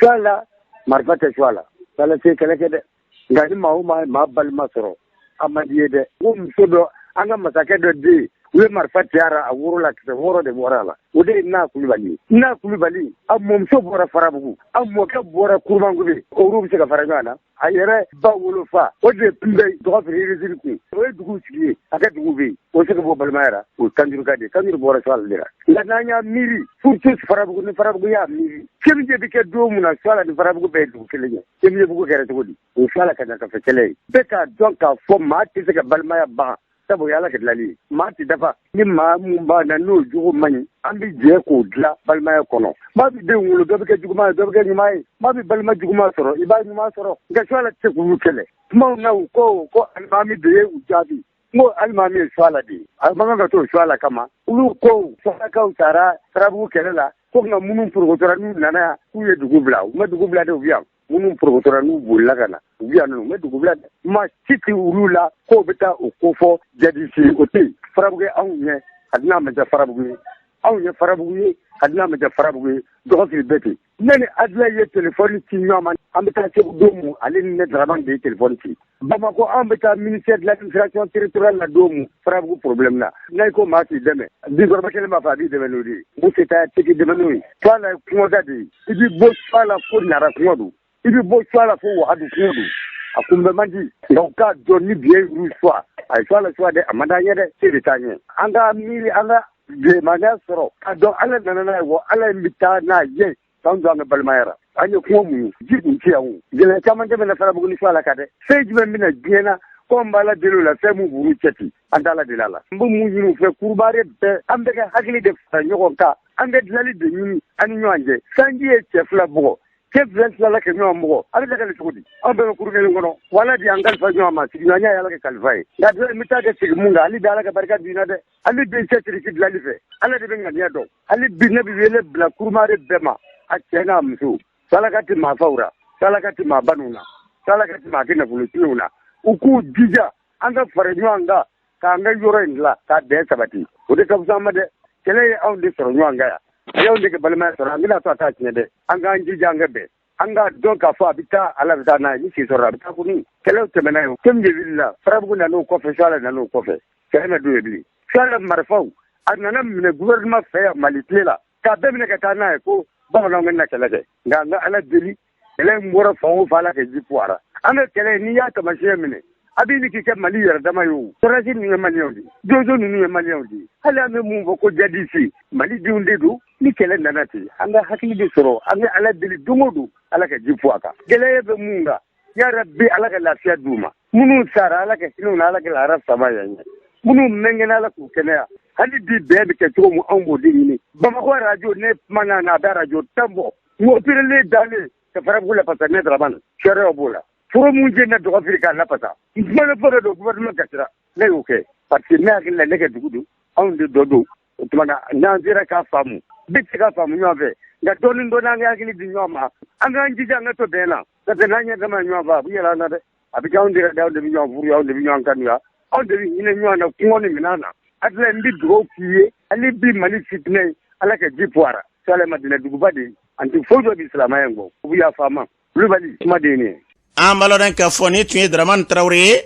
Suala marifa tɛ, Suala Suala tɛ kɛlɛ kɛ dɛ. Nka ni maa o maa ye maa balima sɔrɔ, a man di ye dɛ. Ko muso dɔ, an ka masakɛ dɔ den, u ye marifa ciyara a woro la, kisɛ 6 de bɔra a la. O de ye Na Kulubali ye. Na Kulubali, a mɔmuso bɔra Farabugu, a mɔkɛ bɔra Kurumankube, olu bɛ se ka fara ɲɔgɔn na. A yɛrɛ ba wolofa, o de tun bɛ Dɔgɔfiri Irisiri kun, o ye dugu sigi ye, a ka dugu bɛ yen, o se ka bɔ balimaya la, o Kanjuruka de ye. Kanjuru bɔra Suala de la. Nka n'an y'a miiri, surtout Farabugu, ni Farabugu y'a miiri, Cɛmijɛ bɛ kɛ don min na, Suala ni Farabugu bɛɛ ye dugu kelen ye. Cɛmijɛbugu kɛra cogo di? O Suala ka ɲakafe kɛlɛ ye. Bɛɛ k'a dɔn k'a fɔ maa tɛ se ka balimaya ban, sabu o ye Ala ka dilanli ye. Maa tɛ dafa. Ni maa mun b'a na n'o jogo man ɲi, an bɛ jɛ k'o dilan balimaya kɔnɔ. Maa bɛ den wolo, dɔ bɛ kɛ juguman ye, dɔ bɛ kɛ ɲuman ye. Maa bɛ balima juguman sɔrɔ, i b'a ɲuman sɔrɔ. Nka Suala tɛ se k'olu kɛlɛ. Kumaw na, u ko ko alimami de ye u jaabi. N ko alimami ye Suala de ye, a man kan ka to Suala kama. Olu ko Sualakaw taara Farabugu kɛlɛ la, ko nka minnu porokotora n'u nana yan, k'u ye dugu bila. U ma dugu bila dɛ, u bɛ yan. Minnu porokotora n'u bolila ka na, u bɛ yan nɔ, u ma dugu bila dɛ. Maa si tɛ olu la k'o bɛ taa o kofɔ jadisi, o tɛ yen. Farabugu ye anw ɲɛ, hali n'a ma diya Farabugu ye. Anw ye Farabugu ye, hali n'a ma diya Farabugu ye. Dɔgɔfiri bɛɛ ten. Ne ni Adulayi ye telefɔni ci ɲɔgɔn ma, an bɛ taa Segu don mun, ale ni ne Dramane de ye telefɔni ci. Bamakɔ, an bɛ taa ministère de l'administration territoriale la don mun, Farabugu problème na. N'a ko maa k'i dɛmɛ, binkɔrɔba kelen b'a fɔ a b'i dɛmɛ n'o de ye. N ko se t'a tɛ k'i dɛmɛ n'o ye. Suala ye kungoda de ye. I bɛ bɔ Suala fo Nara kungo don. I bɛ bɔ Suala fo Wagadu kungo don. A kunbɛ man di, nka u k'a dɔn ni bi ye y'u suwa, a ye suwa la suwa dɛ, a man d'an ye dɛ, se de t'an ye. An ka miiri, an ka limaniya sɔrɔ k'a dɔn Ala nana n'a ye, wa Ala in bɛ taa n'a ye k'an to an ka balimaya ra. An ye kuma muɲu, ji kun tɛ yan o. Gɛlɛya caman tɛmɛna Farabugu ni Suwala kan dɛ. Fɛn jumɛn bɛna diɲɛ na ko an b'Ala deli o la, fɛn min b'u cɛ ten, an t'Ala deli a la. N bɛ mun ɲini u fɛ, kurubare bɛɛ, an bɛɛ ka hakili de fara ɲɔgɔn kan, an ka dilali de ɲini an ni ɲɔgɔn cɛ. Sanji ye cɛ fila bugɔ, cɛ fila tilala ka ɲɔgɔn bugɔ, a bɛ lakali cogo di? Anw bɛɛ bɛ kuru kelen kɔnɔ, wala di an kalifa ɲɔgɔn ma, sigiɲɔgɔnya ye Ala ka kalifa ye. Nka n bɛ taa kɛ sigi mun kan, hali bi Ala ka barika don i na dɛ. Hali bi cɛsiri k'i dilali fɛ, Ala de bɛ ŋaniya dɔn. Hali bi ne bɛ wele bila kurumare bɛɛ ma, a cɛ n'a muso. Salaka tɛ maa faw ra, salaka tɛ maa baniw na, salaka tɛ maa kɛ nafolo tiɲɛw na. U k'u jija an ka fara ɲɔgɔn kan k'an ka yɔrɔ in dilan k'a bɛn sabati. O de ka fisa an ma dɛ. Kɛlɛ ye anw de sɔrɔ ɲɔgɔn kan yan, a y'anw de kɛ balimaya sɔrɔ, an bɛna to a t'a tiɲɛ dɛ. An k'an jija an ka bɛn, an k'a dɔn k'a fɔ a bɛ taa, Ala bɛ taa n'a ye, ni si sɔrɔ a bɛ taa kɔni. Kɛlɛw tɛmɛna yen, Kɛmɛ wulila, Farabugu nan'o kɔfɛ, Suwala nan'o kɔfɛ, kɛlɛ ma don yen bilen. Suwala marifaw a nana minɛ gouvernement fɛ yan Mali tile la, k'a bɛɛ minɛ ka taa n'a ye ko bamananw ka na kɛlɛ kɛ. Nka an ka Ala deli, kɛlɛ in bɔra fan o fan, Ala ka ji puwara. An ka kɛlɛ, n'i y'a taamasiyɛn minɛ, a b'i ni k'i kɛ Mali yɛrɛ dama ye o. Sɔrɔdasi ninnu ye maliyɛnw de ye, donso ninnu ye maliyɛnw de ye. Hali an bɛ mun fɔ ko jadisi, Mali denw de don. Ni kɛlɛ nana ten, an ka hakili de sɔrɔ, an ka Ala deli don o don, Ala ka ji pu a kan. Gɛlɛya bɛ mun kan, ya Rabbi, Ala ka lafiya d'u ma. Minnu sara, Ala ka hinɛ u na, Ala ka lahara sama yan ye. Minnu mɛnkɛnɛ, Ala k'u kɛnɛya. Hali bi bɛn bɛ kɛ cogo min, anw b'o de ɲini. Bamakɔ arajo, ne kumana na, a bɛ arajo 10 bɔ. N ko operelen dalen ka Farabugu lafasa, ne Dramane, sariyaw b'o la. Foro mun jeni na dɔgɔfiri k'a lafasa. N kumana fɔ dɔ don, gouvernement kasira. Ne y'o kɛ parce que ne hakili la ne ka dugu don, anw de dɔ don. O tuma na n'an sera k'a faamu, bɛɛ tɛ se k'a faamu ɲɔgɔn fɛ, nka dɔɔni dɔɔni an ka hakili di ɲɔgɔn ma, an k'an jija an ka to bɛn na. N'o tɛ n'an ɲɛ dama ɲɔgɔn fɛ, a bɛ yɛlɛ an na dɛ. A bɛ kɛ anw de yɛrɛ de, anw de bɛ ɲɔgɔn furu, anw de bɛ ɲɔgɔn kanuya, anw de bɛ hinɛ ɲɔgɔn na kɔngɔ ni minɛn na. Adila, n bɛ dugawu k'i ye hali bi Mali fitinɛ ye, Ala ka ji bɔ a ra. Suwala Madina duguba de ye, an tɛ foyi dɔn bi silamɛya in kɔ. U bɛ yafa an ma. Kulubali, kuma de ye nin ye.
An b'a lɔn k'a fɔ nin tun ye Dramane Tarawele ye,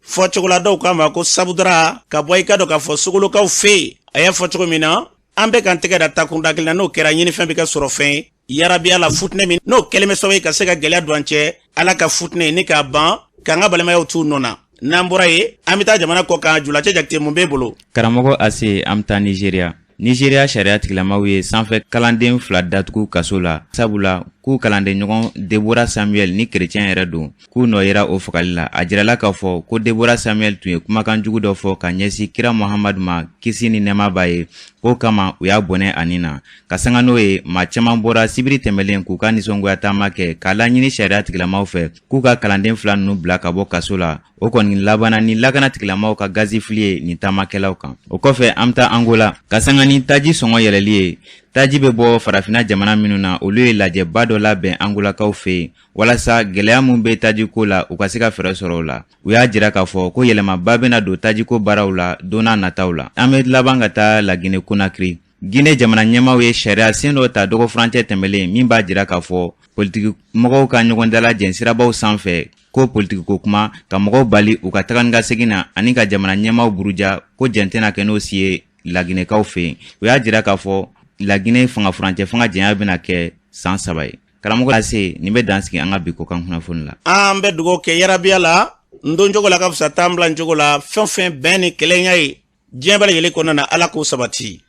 fɔcogo la dɔw k'a ma ko Sabudara, ka bɔ i ka dɔn k'a fɔ Sogolokaw fɛ yen. A y'a fɔ cogo min na, an bɛ k'an tɛgɛ da takunda kelen na, n'o kɛra ɲinifɛn bɛ kɛ sɔrɔ fɛn ye. Yarabi Ala, futinɛ min n'o kɛlen bɛ sababu ye ka se ka gɛlɛya don an cɛ, Ala ka futinɛ ni k'a ban k'an ka balimayaw t'u nɔ na. N'an bɔra yen, an bɛ taa jamana kɔ kan. Julacɛ Jakite, mun b'e bolo?
Karamɔgɔ Ase, an bɛ taa Nizeriya. Nizeriya sariya tigilamaw ye sanfɛ kalanden fila datugu kaso la, sabula k'u kalanden ɲɔgɔn Debora Samuel ni kerecɛn yɛrɛ don, k'u nɔ yera o fagali la. A jirala k'a fɔ ko Debora Samuel tun ye kumakan jugu dɔ fɔ ka ɲɛsin kira Muhamadu ma, kisi ni nɛɛma b'a ye, k'o kama u y'a bɔnɛ a ni na. Ka sanga n'o ye, maa caman bɔra sibiri tɛmɛlen k'u ka nisɔngoya taama kɛ k'a laɲini sariya tigilamaw fɛ k'u ka kalanden fila ninnu bila ka bɔ kaso la. O kɔni labanna ni lakana tigilamaw ka gazifili ye nin taamakɛlaw kan. O kɔfɛ, an bɛ taa Angola. Ka sanga ni taji sɔngɔ yɛlɛli ye, taji bɛ bɔ farafinna jamana minnu na, olu ye lajɛba dɔ labɛn Angolakaw fɛ yen walasa gɛlɛya min bɛ tajiko la, u ka se ka fɛɛrɛ sɔrɔ o la. U y'a jira k'a fɔ ko yɛlɛmaba bɛna don tajiko baaraw la don n'a nataw la. An bɛ laban ka taa Lagine Konakiri. Gine jamana ɲɛmaaw ye sariya sen dɔ ta dɔgɔfurancɛ tɛmɛlen min b'a jira k'a fɔ politiki mɔgɔw ka ɲɔgɔn dalajɛ sirabaw sanfɛ ko politikiko kuma ka mɔgɔw bali u ka taga ni ka segin na ani ka jamana ɲɛmaaw buruja, ko jɛn tɛna kɛ n'o si ye Laginɛkaw fɛ yen. U y'a jira k'a fɔ Lagine fanga furancɛ fanga janya bɛna kɛ san 3 ye. Karamɔgɔ Ase, nin bɛ dan sigi an ka bi kɔkan kunnafoni la.
An bɛ dugawu kɛ yarabiya la, n don cogo la ka fisa taa n bila cogo la, fɛn o fɛn bɛn ni kelenya ye diɲɛ bɛɛ lajɛlen kɔnɔna na, Ala k'o sabati.